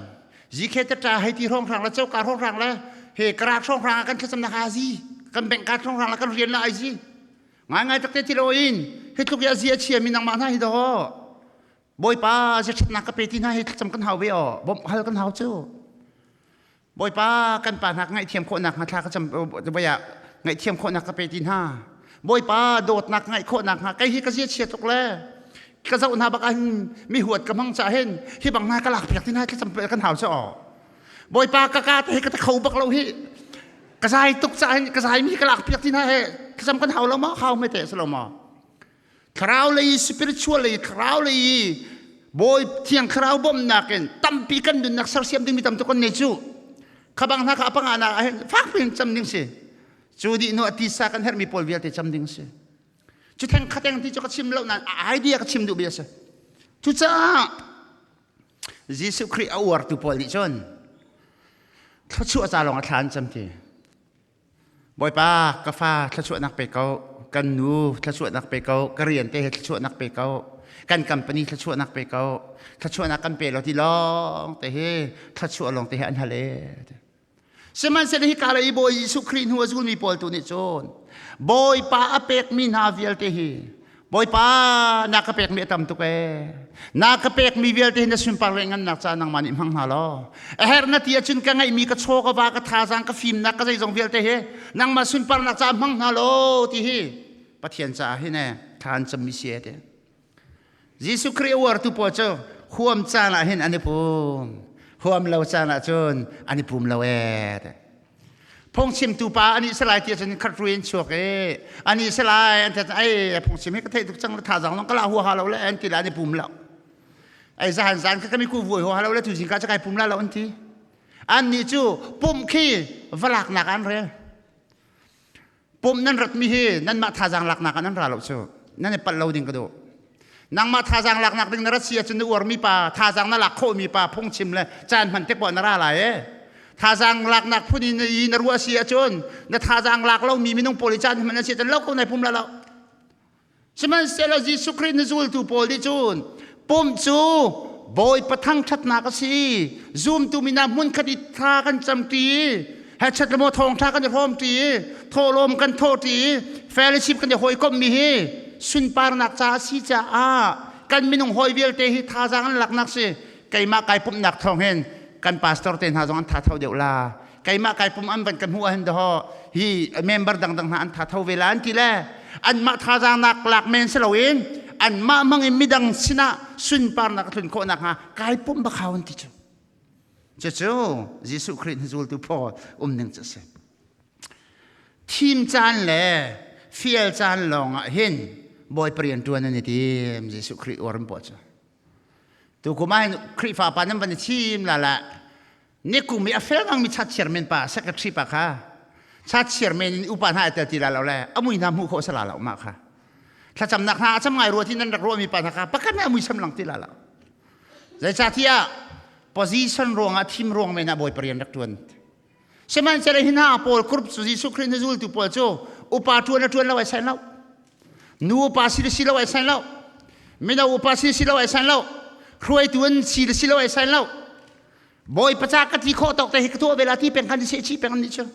Zikhe te ṭa hei ti hrawnghrang le coka hrawnghrang le he karak hrawnghrang ah kan thlacamnak a zi kan bank card hrawnghrang le kan rian la ai zi. Ngai ngai takte ti lo in hi tluk i a zi a chia mi nangmah hna hi daw Bawipa ziaṭhatnak ka pe ti hna hi thlacam kan hau ve aw bawmh hal kan hau cu Bawipa kan pa hna ka ngaihthiam khawhnak hnga thla ka cam voi ah ngaihthiam khawhnak ka pe ti hna Bawipa dawtnak ka ngaih khawhnak hnga kei hi ka zia chia tuk le ka zoh hna bak ah hin mi huat ka hmang cah hin hi bang hna ka lak piak ti hna thlacam kan hau cu aw Bawipa ka ka te hi ka ta kho bak lo hi ka zai tuk cah hin ka zai mi ka lak piak ti hna he. Thlacam kan hau lo ma? Hau me te si lo ma? Thlarau lei spiritual lei thlarau lei Bawi thiang thlarau bawmhnak in tampi kan nunnak sersiam dingmi tam tuk kan nei cu. Khabang hna kha apanga na ah fak piin cam ding si. Cu dih hnu a tisa kan herhmi pawl vialte cam ding si. Cu theng khateng ti cu ka chim lo nain idea ka chim duh bia si. Cucaah Jesuh Khrih a uartu pawl nih cun thluachuah ca lawng a thla an cam ti. Bawipa ka fa thluachuahnak pe ko, kan nu thluachuahnak pe ko, ka rian te he thluachuahnak pe ko, kan company thluachuahnak pe ko, thluachuahnak kan pe lo ti lawng te hi thluachuah lawng te hi an hal e. Sihmanhsehlaw hika lei i Bawi Jesuh Khrih hnu a zulmi pawl tu nih cun Bawipa a pekmi hna vialte hi Bawipa na ka pekmi a tam tuk ee. Na ka pekmi vialte hi na sunpar le ngannak ca nangmah nih hmang hna law. A herh na ti ahcun ka ngeihmi ka chaw ka va ka thazaang ka fimnak ka zeizong vialte hi nangmah sunparnak ca hmang hna law ti hi Pathian caah hin ee thla an cammi si ee ti. Jesuh Khrih a uartu pawl cu huam caan ah hin an i pum. Huam lo caan ah cun an i pum lo ee. Phungchimtu pa ani salai ti ahcun khat ruin chuak i ani salai an ti ai phungchim hi ka theih tuk cang le thazaang long ka la huaha lo le an ti la an i pum lo. Ai zahan zan kha kami ku vuai huaha lo le tu zingka cu kai pum la lo an ti. An nih cu pum khi va laknak an rel. Pumh nan ratmi hi nanmah thazaang laknak ah nan ra lo cu. Nan i palh lo ding ka duh. Nangmah thazaang laknak ding na rat si ahcun na uarmi pa, thazaang na lak khawhmi pa phungchim le caan hman te poah na ra lai e. Thazaang laknak phun in i na ruah si ahcun na thazaang lak lomi minung pawl i caan hman na si ahcun lo ko nai pum la lo. Sihmanhsehlaw Jesuh Khrih na zultu pawl nih cun pumh cu Bawipa thangṭhatnak a si. Zumtu mi hna hmunkhat i thla kan camṭi i hechet le maw thawngṭha kan i hrawmṭi i thawhlawm kan thawhṭi i fellowship kan i hawikomhmi hi sunparnak ca a si caah kan minung hawi vialte hi thazaang an laknak si. Keimah kai pumhnak thawng hin kan pastor te hna zong an tha tho deuh la. Keimah kai pum an van ka hmuh ahhin daw hi member dangdang hna an tha tho ve la an ti le anmah thazaang nak lak men si loin anmah hmang in midang sinah sunparnak a tlun khawh nakhnga kai pum bak hau an ti cu. Cucu Jesuh Khrih na zultu pawl um ning cu a si. Thim caan le fial caan lawng ah hin Bawipa rian ṭuan an i tim Jesuh Khrih uar an puah cu. Tukum ah hin Khrihfa pa nan van i thim la la Nikum i a fel ngang mi chat chairman pa secretary pa kha chat chairman in upa hna tel ti la lo le amui hna hmuh khawh sala lo ma kha thlacamnak hna a cam ngai rua ti nan rak ruah mi pa hna kha pakhat na amui sam lang ti la lo zeicahtiah position ruangah thim ruang men ah bawipa rian rak tuan sihmanhsehlaw hi hna pawl group cu Jesuh Khrih na zultu pawl cu upa tuan a tuan lo ai sai lo nu upa si le si lo ai sai lo mino upa si si lo ai sai lo hruaitu an si le si lo ai sai lo Bawipa ca ka ti khawh tawk te hi ka tuah ve la ti peng khan si chi peng an nih cu.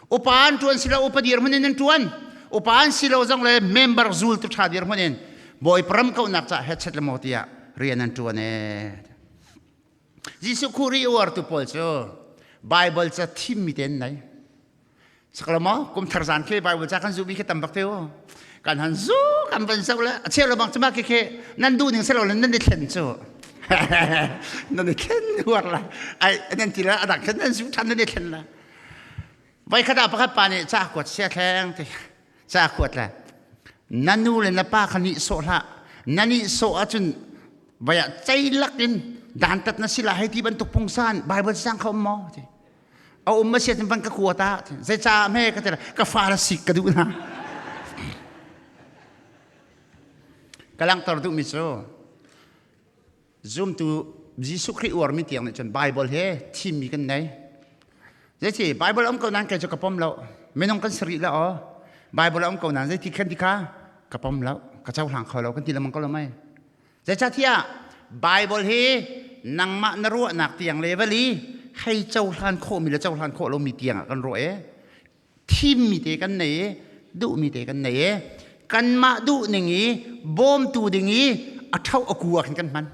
Upa an tuan si lo upa dirhmun in an tuan. Upa an si lo zong le member zul tu tha dirhmun in Bawipa ram kaunak ca headset le maw tiah rian an tuan e. Jesuh Khrih uar tu pawl cu Bible ca thim mi te an nei. Sakalamo kum thar zan khi Bible ca kan zu bi khi tam bak te u. Kan han zu kan van zo le a cheu lo bang cuma khi khi nan duh ning selo le nan i thlen cu. Nan i thlen huar la. Ai nan ti la adang khan nan zu than nan i thlen la. Vai khat ah pakhat pa nih ca kuat sia thleng ti ca kuat le na nu le na pa kha nih sawh hlah na nih sawh ahcun vai ah ceilak in dantat na si la hei ti bantuk pungsan Bible sang kha um maw ti a um a siat van ka kua ta zeicah hme ka ti ka fa la sik ka duh hna ka langhter duhmi cu zumtu Jesuh Khrih uarmi tiang nih cun Bible he thimmi kan nei zeiti Bible um ko nan kei cu ka pom lo minung kan si rih la aw Bible um ko nan zeiti khan ti kha ka pom lo ka cohlang kho lo kan ti lengmang ko lo mei Zeicahtiah Baibal hi nangmah na ruahnak tiang level i hei cohlan khawhmi le cohlan khawh lomi tiang ah kan ruah i thimmi te kan nei i duhmi te kan nei i kanmah duh ning i bawmtu ding i a ṭho a ku ah khin kan hman.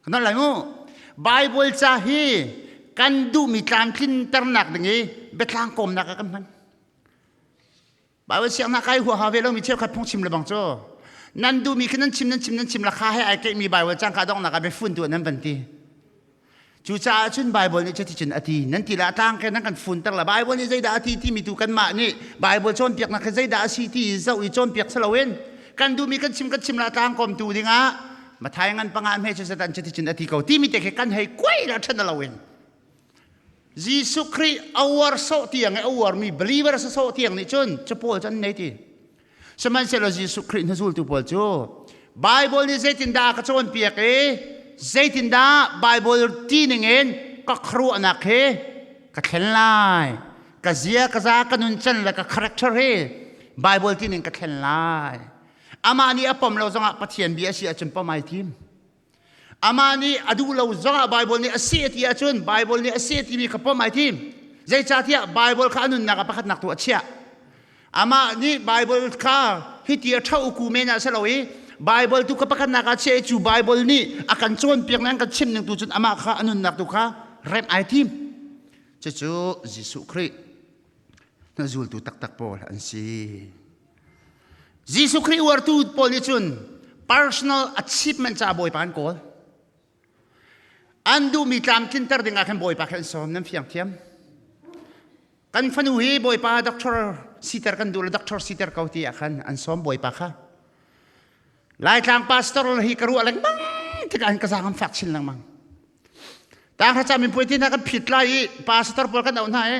Kan lai mu. Baibal ca hi kan duhmi tlamtlinternak ding i biatlang kawmnak ah kan hman. Bible siangnak kai huaha ve lomi cheukhat phungchim le bang cu nan duhmi khi nan chim nan chim nan chim la kha he ai keihmi Bible cang ka donghnak ah biafun tu nan van ti. Cucaah cun Baibal nih cuticun a ti. Nan ti le a tlang ke nan kan funter la. Baibal nih zeidah a ti timi tu kanmah nih Baibal cawnpiaknak hi zeidah a si ti zoh i cawnpiak si loin kan duhmi kan chim kan chim la tlang kawmtu dingah Mathai ngan panga hme cu Satan cuticun a ti ko timi te khi kan hei kuai la ṭhan loin Jesuh Khrih a uar sawh tiang i a uarmi believer sawh tiang nih cun cu pawl cu an nei ti. Sihmanhsehlaw Jesuh Khrih hnuzultu pawl cu Baibal nih zeitindah a ka cawnpiak i zeitindah Baibal ti ningin ka khuaruahnak hi ka thlen lai. Ka zia ka za ka nuncan le ka character hi Baibal ti ning ka thlen lai. Amah nih a pom lo zongah Pathian bia a si ahcun pom ai tim. Amah nih a duh lo zongah Baibal nih a si a ti ahcun Baibal nih a si a timi kha pom ai tim. Zeicahtiah Baibal kha a nunnak ah pakhatnak tu a chiah. Amah nih Baibal kha hiti a ṭha uku men ah si lo i Baibal tu kha pakhatnak ah chiah i cu Baibal nih a kan cawnpiak ning an kan chimh ning tu cun amah kha a nunnak tu kha remh ai tim. Cucu Jesuh Khrih na zultu taktak pawl an si. Jesuh Khrih uartu pawl nih cun personal achievement caah Bawipa an kawl. An duhmi tlamtlinter ding ah khan Bawipa kha an sawm nan fiang thiam. Kan fanu hi Bawipa doctor siter kan duh le doctor siter ko ti ah khan an sawm Bawipa kha. Laitlang pastor hi ka ruah lengmang tikah an ka zaang an fak chin lengmang. Tang hra min puai ti hna kan phit lai i pastor pawl kan auh hna i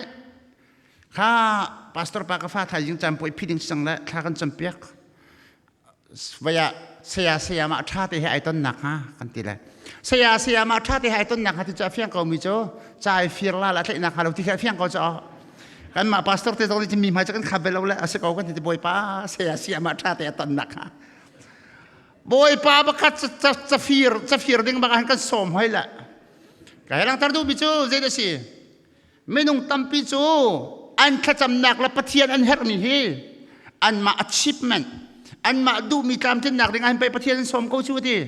kha pastor pa ka fa thaizing caan puai phit ding sang le thla kan campiak vaya saya saya ma tha te he ai ton nak ha kan ti le saya saya ma tha te he ai ton nak ha ti chu a fiang ko mi cu chai fir la la tlaih nak ha lo ti kha fiang ko chu kan mah pastor te zong nih mi hmai cu kan khap ve lo le a si ko kan ti bawipa saya saya ma tha te a ton nak ha bawipa bakhat cafir cafir ding bak kan sawm hoi la ka he langter duh mi cu zei da si Minung tampi cu an thlacamnak le Pathian an herhmi hi anmah achievement, anmah duhmi tlamtlinnak ding ah hin pei Pathian an sawm ko cu ti.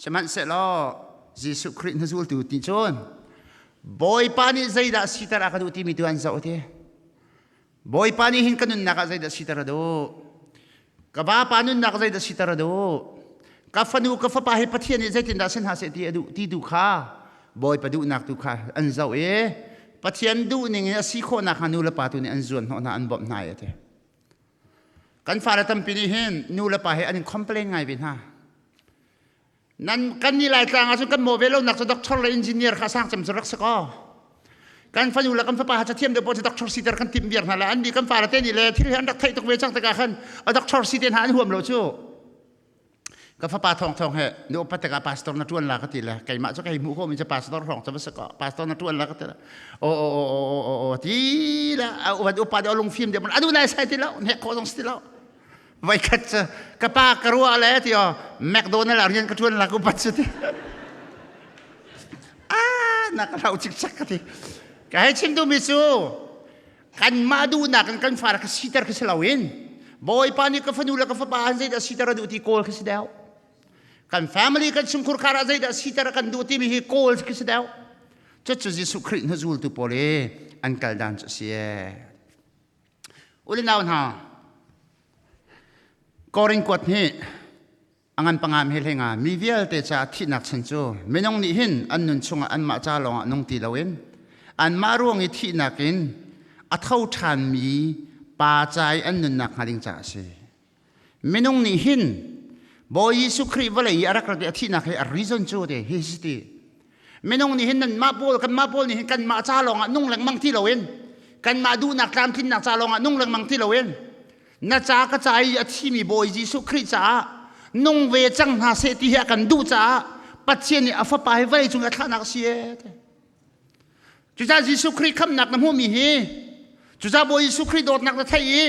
Sihmanhsehlaw Jesuh Khrih na zultu ti cun Bawipa nih zeidah siter a ka duh timi tu an zoh ti. Bawipa nih hin ka nunnak ah zeidah siter a duh? Ka vapa nunnak zeidah siter a duh? Ka fanu ka fapa hi Pathian nih zeitindah si hna seh ti a duh ti tu kha Bawipa duhnak tu kha an zoh i Pathian duh ning in a si khawh nakhnga nu le pa tu nih an zuan hnawh hna an bawmh hna i a ti. Kan fale tampi nih hin nu le pa he an in complain ngai ve hna. Nan kan ni Laitlang ahcun kan maw ve lo nak cu doctor le engineer kha sang cem cu rak si ko. Kan fanu le kan fapa ha cathiam deuh pawl cu doctor siter kan timh viar hna le an nih kan fale te nih le thil hi an rak theih tuk ve cang tikah khan a doctor si te hna an huam lo cu. Ka fapa thong thong he nu upat tikah pastor na tuan la ka ti le keimah cu kei hmuh khawh mi cu pastor hrawng cu va si ko pastor na tuan la ka ti le o o o o o o ti le a upat upa deuh lungfim deuh adu nai sai ti lo hnek khawh zong si ti lo Voikhat cu ka pa ka ruah le ti aw McDonald ah rian ka ṭuan la ka upat cu ti. Ah, na ka hlau cikcek ka ti. Ka hei chim duhmi cu kanmah duhnak in kan far ka siter khi si loin Bawipa nih ka fanu le ka fapa an zeidah siter a duh ti kawl khi si deuh. Kan family kan chungkhur khar ah zeidah siter a kan duh timi hi kawl khi si deuh. Cucu Jesuh Khrih hnuzultu pawl i an kal dan cu a si ee. U le nau hna, Korin kuat nih a ngan panga he hlei nga mi vialte caah thihnak chan cu minung nih hin an nun chungah anmah ca lawngah nung ti loin anmah ruang i thihnak in a tho ṭhanmi pa ca i an nunnak hnga ding caah a si. Minung nih hin Bawi Jesuh Khrih vawlei i a rak rat i a thihnak hi a reason cu ti hi si ti. Minung nih hin nanmah pawl kanmah pawl nih hin kanmah ca lawngah nung lengmang ti loin kanmah duhnak tlamtlinnak ca lawngah nung lengmang ti loin na ca ka ca i a thimi Bawi Jesuh Khrih caah nung ve cang hna seh ti hi a kan duh caah Pathian nih a fapa hi vawlei cung a thlahnak a si ee. Cucaah Jesuh Khrih khamhnak na hmuhmi hi cucaah Bawi Jesuh Khrih dawtnak na theih i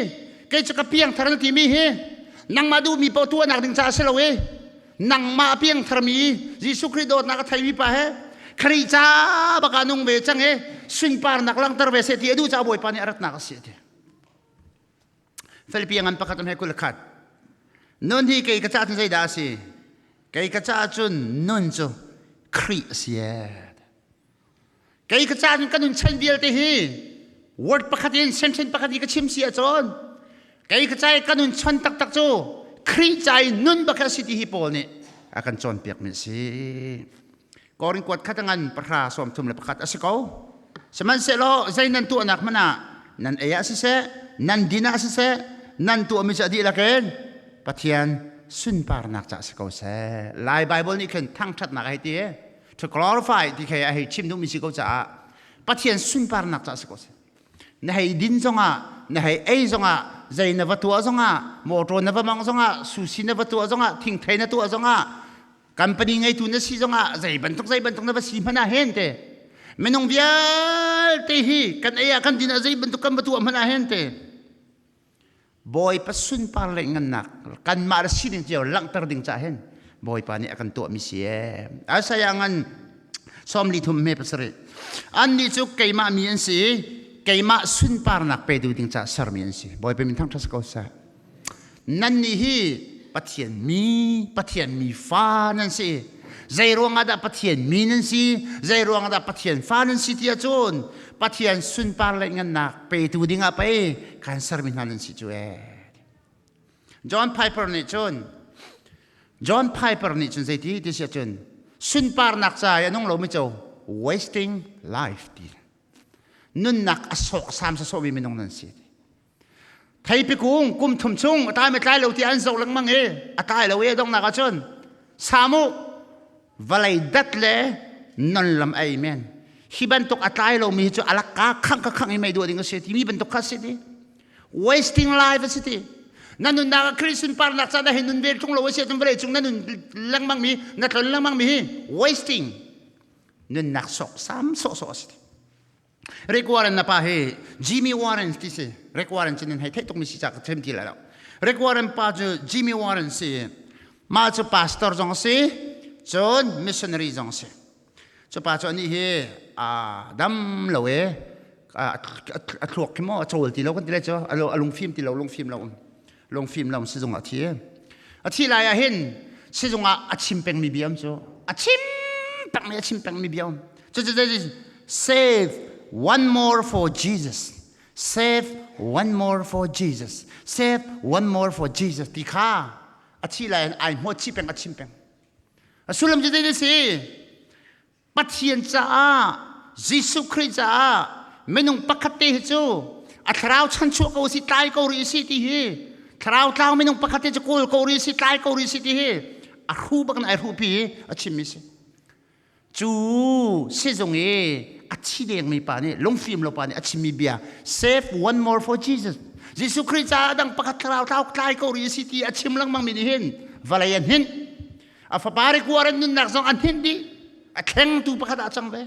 kei cu ka piangthar na timi hi nangmah duhmi paoh tuahnak ding caah si lo i nangmah piangtharmi Jesuh Khrih dawtnak a theimi pa he Khrih ca bak ah nung ve cang i sunparnak langhter ve seh ti a duh caah Bawipa nih a ratnak a si a ti. Filipi ngan pakhat he 21. Nun hi kei ka caah cun zeidah a si? Kei ka caah cun nun cu Khrih a si ee. Kei ka caan ka nun chan vialte hi word pakhat in sentence pakhat i ka chim si ahcun kei ka cai ka nun chan taktak cu Khrih ca i nun bak a si ti hi Paul nih a kan cawnpiak mi a si. Korin kuat khat ngan pahra sawm thum le pakhat a si ko. Sihmanhsehlaw zei nan tuahnak hmanh ah nan ei ah siseh, nan din ah siseh, nan tuahmi cu a dihlak in Pathian sunparnak ca si ko seh. Lai Bible nih khin thangṭhatnak a hei ti i to glorify ti khi a hei chim duhmi si ko caah Pathian sunparnak ca si ko seh. Na hei din zongah, na hei ei zongah, zei na va tuah zongah, motor na va mong zongah, sushi na va tuah zongah, thingthei na tuah zongah, company ngeitu na si zongah zei bantuk zei bantuk na va si hmanh ah hen te minung vialte hi kan ei ah kan din ah zei bantuk kan va tuah hmanh ah hen te Bawipa sunpar le ngannak kanmah le sining cio langhter ding cah hin Bawipa nih a kan tuahmi si ee. Isaiah ngan 43 me pasarih. Annih cu keimah mi an si i keimah sunparnak petu ding cah sermi an si. Bawipa min thangṭhat si ko seh. Nannih hi Pathian mi, Pathian mi fa nan si. Zei ruangah dah Pathian mi nan si? Zei ruangah dah Pathian fa nan si ti ahcun Pathian sunpar le ngannak petu dingah pei kan sermi hna nan si cu ee. John Piper nih cun John Piper nih cun zeiti ti si ahcun sunparnak ca i a nung lomi cu wasting life ti nunnak a sawksam sawsawhmi minung nan si. Theipi kung kum thum chung a tlai ma tlai lo ti an zoh lengmang i a tlai lo i a donghnak ahcun samu vawlei dat le non lam ei men hi bantuk a tlai lomi hi cu alakka khang ka khang i mei duah ding a si timi bantuk kha si ti wasting life a si ti na nunnak ah Khrih sunparnak ca na hei nun ve ṭung lo a si ahcun vawlei cung na nun lengmang mi na tlon lengmang mi hi wasting nunnak sawksam sawhsawh a si ti Rick Warren na pa hi Jimmy Warren ti si. Rick Warren cu nan hei theih tukmi si ca ka chim ti lai lo. Rick Warren pa cu Jimmy Warren si. Mah cu pastor zong a si, cun missionary zong a si. Cu pa cu anih hi a dam lo e a thluak khi maw a cawl ti lo kan ti lai cu a lungfim ti lo lungfim lo lungfim lo sizung ah a thi. A thi lai ah hin sizung ah a chim pengmi bia um cu a chim pengmi a chim pengmi bia um. Cu cu save one more for Jesus. Save one more for Jesus. Save one more for Jesus ti kha a thi lai in ai hmuat chih peng a chim peng. A sullam cu zei si? Pathian caah Jesuh Khrih caah minung pakhat te hi cu a thlarau chanchuah ko si tlai ko rih si ti hi thlarau tlau minung pakhat te cu kawl ko rih si tlai ko rih si ti hi a hru bak in ai hrupi i a chimmi si cu sizung i a thi dengmi pa nih lungfim lo pa nih a chimmi bia save one more for Jesus Jesuh Khrih caah dang pakhat thlarau tlau tlai ko rih si ti a chim lengmang mi nih hin vawlei an hinh a fapa rikuar an nunnak zong an hninh dih a thlengtu pakhat ah cang ve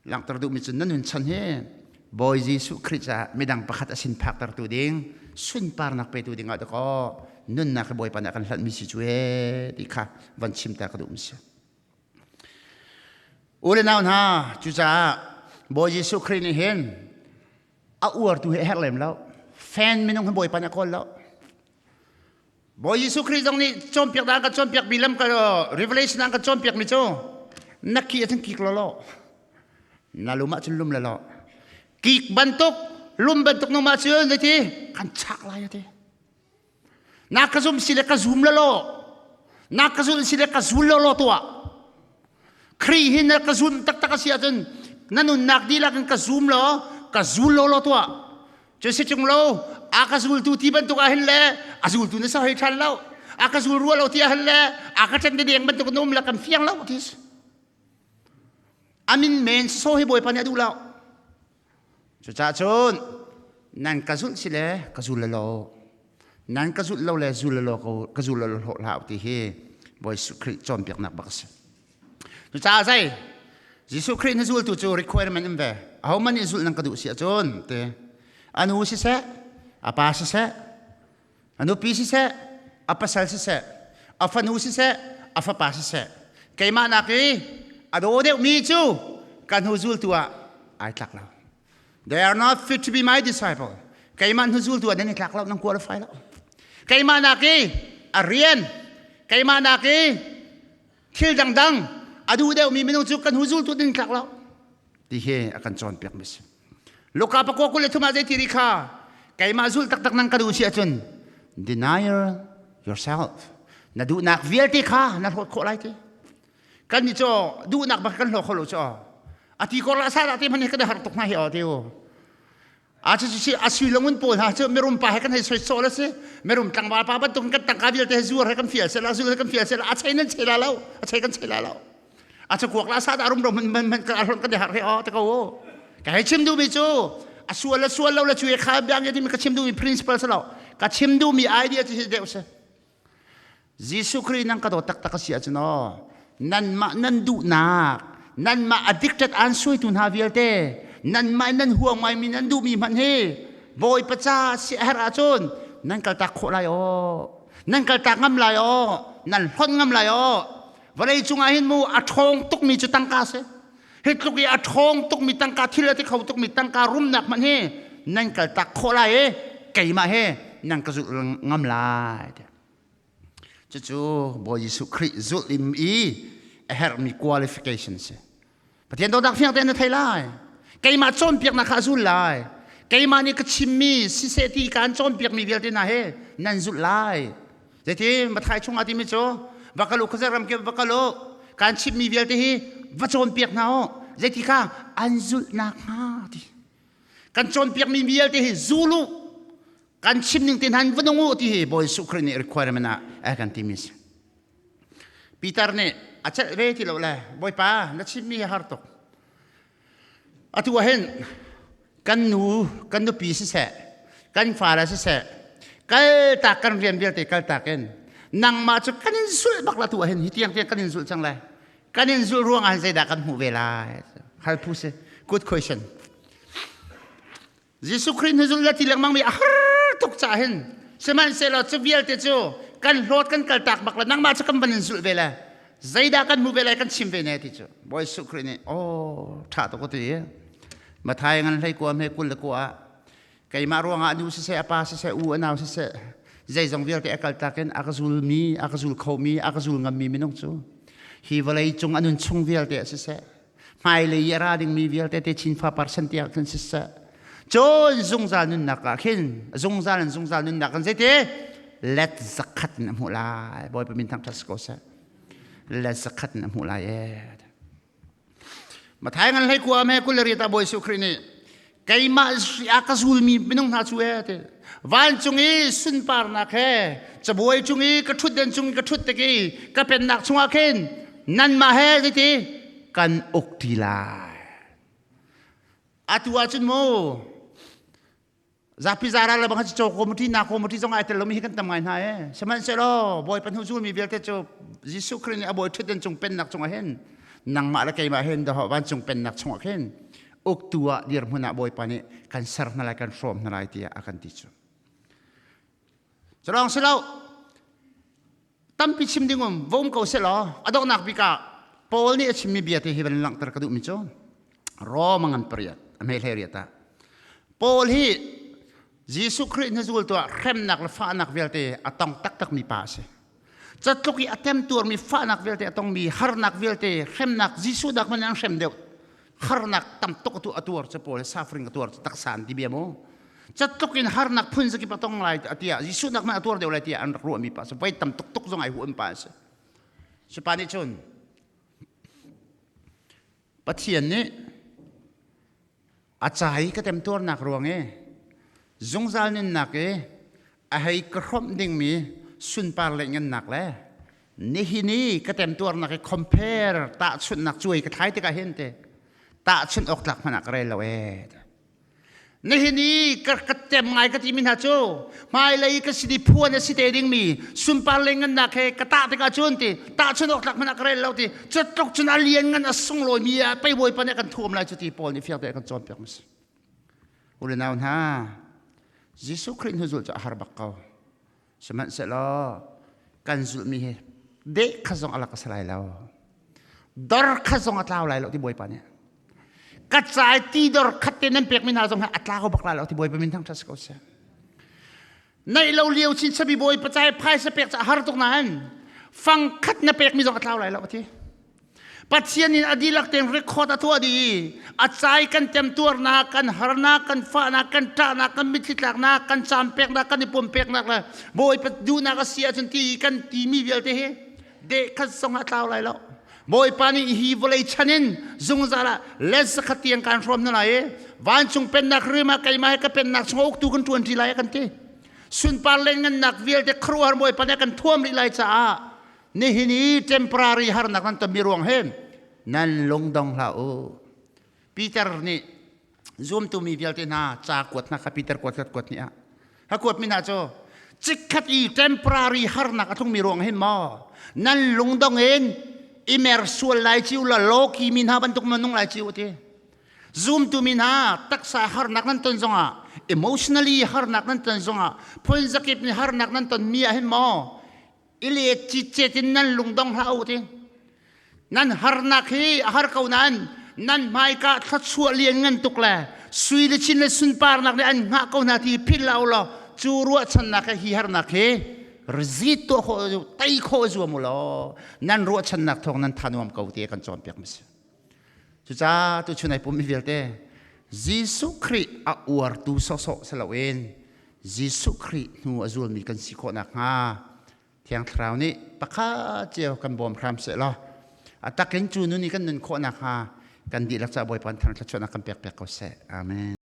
langhter duhmi cu na nun chan hi Bawi Jesuh Khrih caah midang pakhat a sin phaktertu ding sunparnak petu ding ah dakaw nunnak hi Bawipa nih a kan hlanhmi si cu ee ti kha van chim ta ka duhmi si u le nau hna cucaah Bawi Jesuh Khrih nih hin a uartu hi a herh lem lo fan minung hi Bawipa nih a kawl lo Bawi Jesuh Khrih zong nih cawnpiak dah an kan cawnpiak mi lam ka Revelation an kan cawnpiak mi cu na ki ahcun kik law na lum ahcun lum law kik bantuk lum bantuk nung ah cun zeiti kan chak lai ati na ka zum si le ka zum law na ka zul si le ka zul law tuah Khrih hi na ka zum taktak a si ahcun na nunnak dihlak in ka zum law ka zul law law tuah cu si chung lo a ka zultu ti bantuk ah hin le a zultu na ser hei ṭhan lo a ka zul rua lo ti ah hin le a ka ṭhen deng bantuk na um le kan fiang lo ti amin men so hi bawipa nih a duh lo cucaah cun nan ka zulh si le ka zul lo nan ka zulh lo le zul lo ko ka zul lo hlah hlah ti hi Bawi Jesuh Khrih cawnpiaknak bak a si Cucaah zei Jesuh Khrih na zultu cu requirement um ve. Ahohmanh nih zulh nan ka duh si ahcun te a nu siseh, a pa siseh, a nupi siseh, a pasal siseh, a fanu siseh, a fapa siseh, keimah nak i a daw deuhmi cu ka hnu zultu ah ai tlak lo. They are not fit to be my disciple. Keimah hnu zultu ah nan i tlak lo, nan qualify lo. Keimah nak i a rian, keimah nak i thil dangdang a duh deuhmi minung cu kan hu zultu ding tlak lo ti hi a kan cawnpiak mi si Luka pakua 23 ah zei ti ri kha keimah zul taktak nang ka duh si ahcun deny yourself na duhnak vialte kha na hlawt khawh lai ti. Kan nih cu duhnak bak kan hlaw kho lo cu. A ti kor la sa dah te hmanh kan har tuk hna hi aw te u. A cu cu a sui longun pawl hna cu mirum pa he kan hei soi sawh la si. Mirum tlangval pa bantuk kan tangka vialte he zuar he kan fial sela zul he kan fial sela a chei nan chei la lo a chei kan chei la lo. A cu kuak la sa dah rum rum man man kan kan har he aw te ko u. Ka hei chim duhmi cu a sual la sual lo la cu kha biang ti mi ka chim duhmi principle sa lo. Ka chim duhmi idea cu hi deuh si. Jesuh Khrih nan ka dawt taktak a si ahcun aw nanmah nan duhnak nanmah addicted aan suaitu hna vialte nanmah nan huang ngaimi nan duhmi hmanh hi Bawipa ca si a herh ahcun nan kaltak khawh lai aw nan kaltak ngam lai aw nan hlonh ngam lai aw vawlei cungah hin mu a ṭhawng tukmi cu tangka si hi tluk i a ṭhawng tukmi tangka thil a ti kho tukmi tangka rumnak hmanh hi nan kaltak khawh lai i keimah he nan ka zulh ngam lai cucu Bawi Jesuh Khrih zulh im i a herhmi qualification si Pathian dawtnak fiang tein na thei lai keimah cawnpiaknak kha a zul lai keimah nih ka chimmi siseh ti kaan cawnpiakmi vialte hna he nan zulh lai Zeiti Mathai chungah timi cu va kal u khuazei ram kip va kal u kan chimmi vialte hi va cawnpiak hna u zeiti kha an zulhnak hnga ti kan cawnpiakmi vialte hi zul u kan chim ning te hna in va nung u ti hi Bawi Jesuh Khrih nih requirement ah a kan timi si Peter nih a celh ve ti lo le Bawipa na chimmi hi har tuk Atu ah hin kan nu, kan nupi siseh, kan fale siseh, kaltak kan rian vialte kaltak in nangmah cu kan in zulh bak la tu ah hin hi tiang tiang kan in zulh cang lai. Kan in zulh ruang ah hin zeidah kan hmuh ve lai? Hal phu si. Good question. Jesuh Khrih na zulh la ti lengmang mi a har tuk ca hin sihmanhsehlaw cu vialte cu kan hlawt kan kaltak bak la nangmah cu kan van in zulh ve le zeidah kan hmu ve lai kan chim ve ne ti cu Bawi Jesuh Khrih nih aw ṭha tuk ti Mathai ngan hlei kua hme 21 ah keimah ruangah nu siseh a pa siseh u a nau siseh zeizong vialte a kaltak in a ka zulmi a ka zul khomi a ka zul ngammi minung cu hi vawlei cung a nun chung vialte ah siseh hmailei i a ra dingmi vialte te chin fa parsan tiah khin siseh cun zungzal nunnak ah khin zungzal in zungzal nunnak kan zeiti let zakhat in a hmuh lai Bawipa min thangṭhat si ko seh let zakhat in a hmuh lai e Mathai ngan hlei kua me 28 ah Bawi Jesuh Khrih nih keimah a ka zulmi minung hna cu e ti vancung i sunparnak he cabuai cung i ka ṭhutden cung i ka ṭhut tik i ka pennak chungah khin nanmah he zeiti kan uk ṭi lai atu ahcun mu zapi zara le bang cu committee na committee zong ai tel lomi hi kan tam ngai hna e sihmanhsehlaw Bawipa hnu zulmi vialte cu Jesuh Khrih nih a bawi ṭhutden cung pennak cungah hin nangmah le keimah hin dahawh vancung pennak chungah khin uktu ah dirhmun ah Bawipa nih kan ser hna lai kan hrawm hna lai tiah a kan ti cu Culawng si lo tampi chim ding um va um ko seh law a donghnak bik ah Paul nih a chimmi bia te hi van langhter ka duhmi cu Rome ngan pariat a hme hlei riat ah Paul hi Jesuh Khrih na zul tuah hremnak le fahnak vialte a tong taktakmi pa a si. Catluk i a temtuarmi fahnak vialte a tongmi harnak vialte hremnak Jesuh dak man an hrem deuh harnak tam tuk a tuar cu Paul suffering a tuar cu taksa an ti bia mu catluk in harnak phun zakip a tong lai tiah Jesuh nak man a tuar deuh lai tiah an rak ruahmi pa cu voi tam tuk tuk zong ai huam pa a si. Cupa nih cun Pathian nih a ca i ka temtuarnak ruang i zungzal nunnak i a hei ka hrawmh dingmi sunpar le ngannak le nihin i ka temtuarnak i compare tahchunhnak cuai ka thlai tikah hin te tahchunh awk tlak hmanh ah ka rel lo ee Nihin i ka tem ngai ka timi hna cu hmailei ka sin i phuan a si te dingmi sunpar le ngannak he ka tah tikah cun ti tahchun awk tlak hmanh ah ka rel lo ti cutluk cun a lian ngan a sunglawi ah pei Bawipa nih a kan thuam lai cu ti Paul nih fiang tein a kan cawnpiak mi si. U le nau hna Jesuh Khrih hnu zulh cu a har bak ko. Sihmanhsehlaw kan zulhmi hi deh kha zong a lak a si lai lo. Dor kha zong a tlau lai lo ti Bawipa nih. Ka cai ti dor khat te nan pekmi hna zong hi a tlau bak lai lo ti Bawipa min thangṭhat si ko seh. Naih lo lio chin sabi Bawipa cai phaisa pek ca har tuk nain fang khat na pekmi zong a tlau lai lo ti. Pathian in a dihlak tein record a tuah dih i a cai kan temtuarnak, kan harnak, kan fahnak, kan ṭahnak, kan mitthli tlaknak, kan caan peknak, kan i pumpeknak le Bawipa duhnak a si ahcun ti kan timi vialte hi deh khat zong a tlau lai lo. Bawipa nih hi vawlei chan in zungzal ah let zakhat tiang kaan hrawm hna lai i vancung pennak rim ah keimah he ka pennak chung uktu kan ṭuan ṭi lai kan ti. Sunpar le ngannak vialte khuaruahhar Bawipa nih a kan thuam rih lai caah nihin i temporary harnak nan tonmi ruang he nan lungdong hlah u. Peter nih zumtu mi vialte hna ca kuat hna kha Peter kuat khat kuat nih ah ha kuat mi hna cu chikkhat i temporary harnak a tlungmi ruang hin maw nan lungdong in imer sual lai ciu la loki mi hna bantuk ma nung lai ciu ti. Zumtu mi hna, taksa harnak nan ton zongah, emotionally harnak nan ton zongah, phun zakip nih harnak nan ton mi ah hin maw ile cicet in nan lungdong hlah u ti. Nan harnak hi a har ko nain nan hmaika thluachuah lian ngan tuk le sui le chin le sunparnak nih an hngah ko hna ti philh lo law cu ruahchannak he hi harnak hi rizit tuah khawh, tei khawh zuam u law nan ruahchannak thawng nan tha nuam ko ti kan cawnpiak mi si. Cucaah tuchun ai pummi vialte Jesuh Khrih a uartu sawhsawh si loin Jesuh Khrih hnu a zulmi kan si khawh nakhnga Thiang Thlarau nih pakhat cio kan bawm hram seh law a takin cu nun i kan nun khawh nakhnga kan dihlak caah Bawipa thang thluachuahnak kan pek piak ko seh. Amen.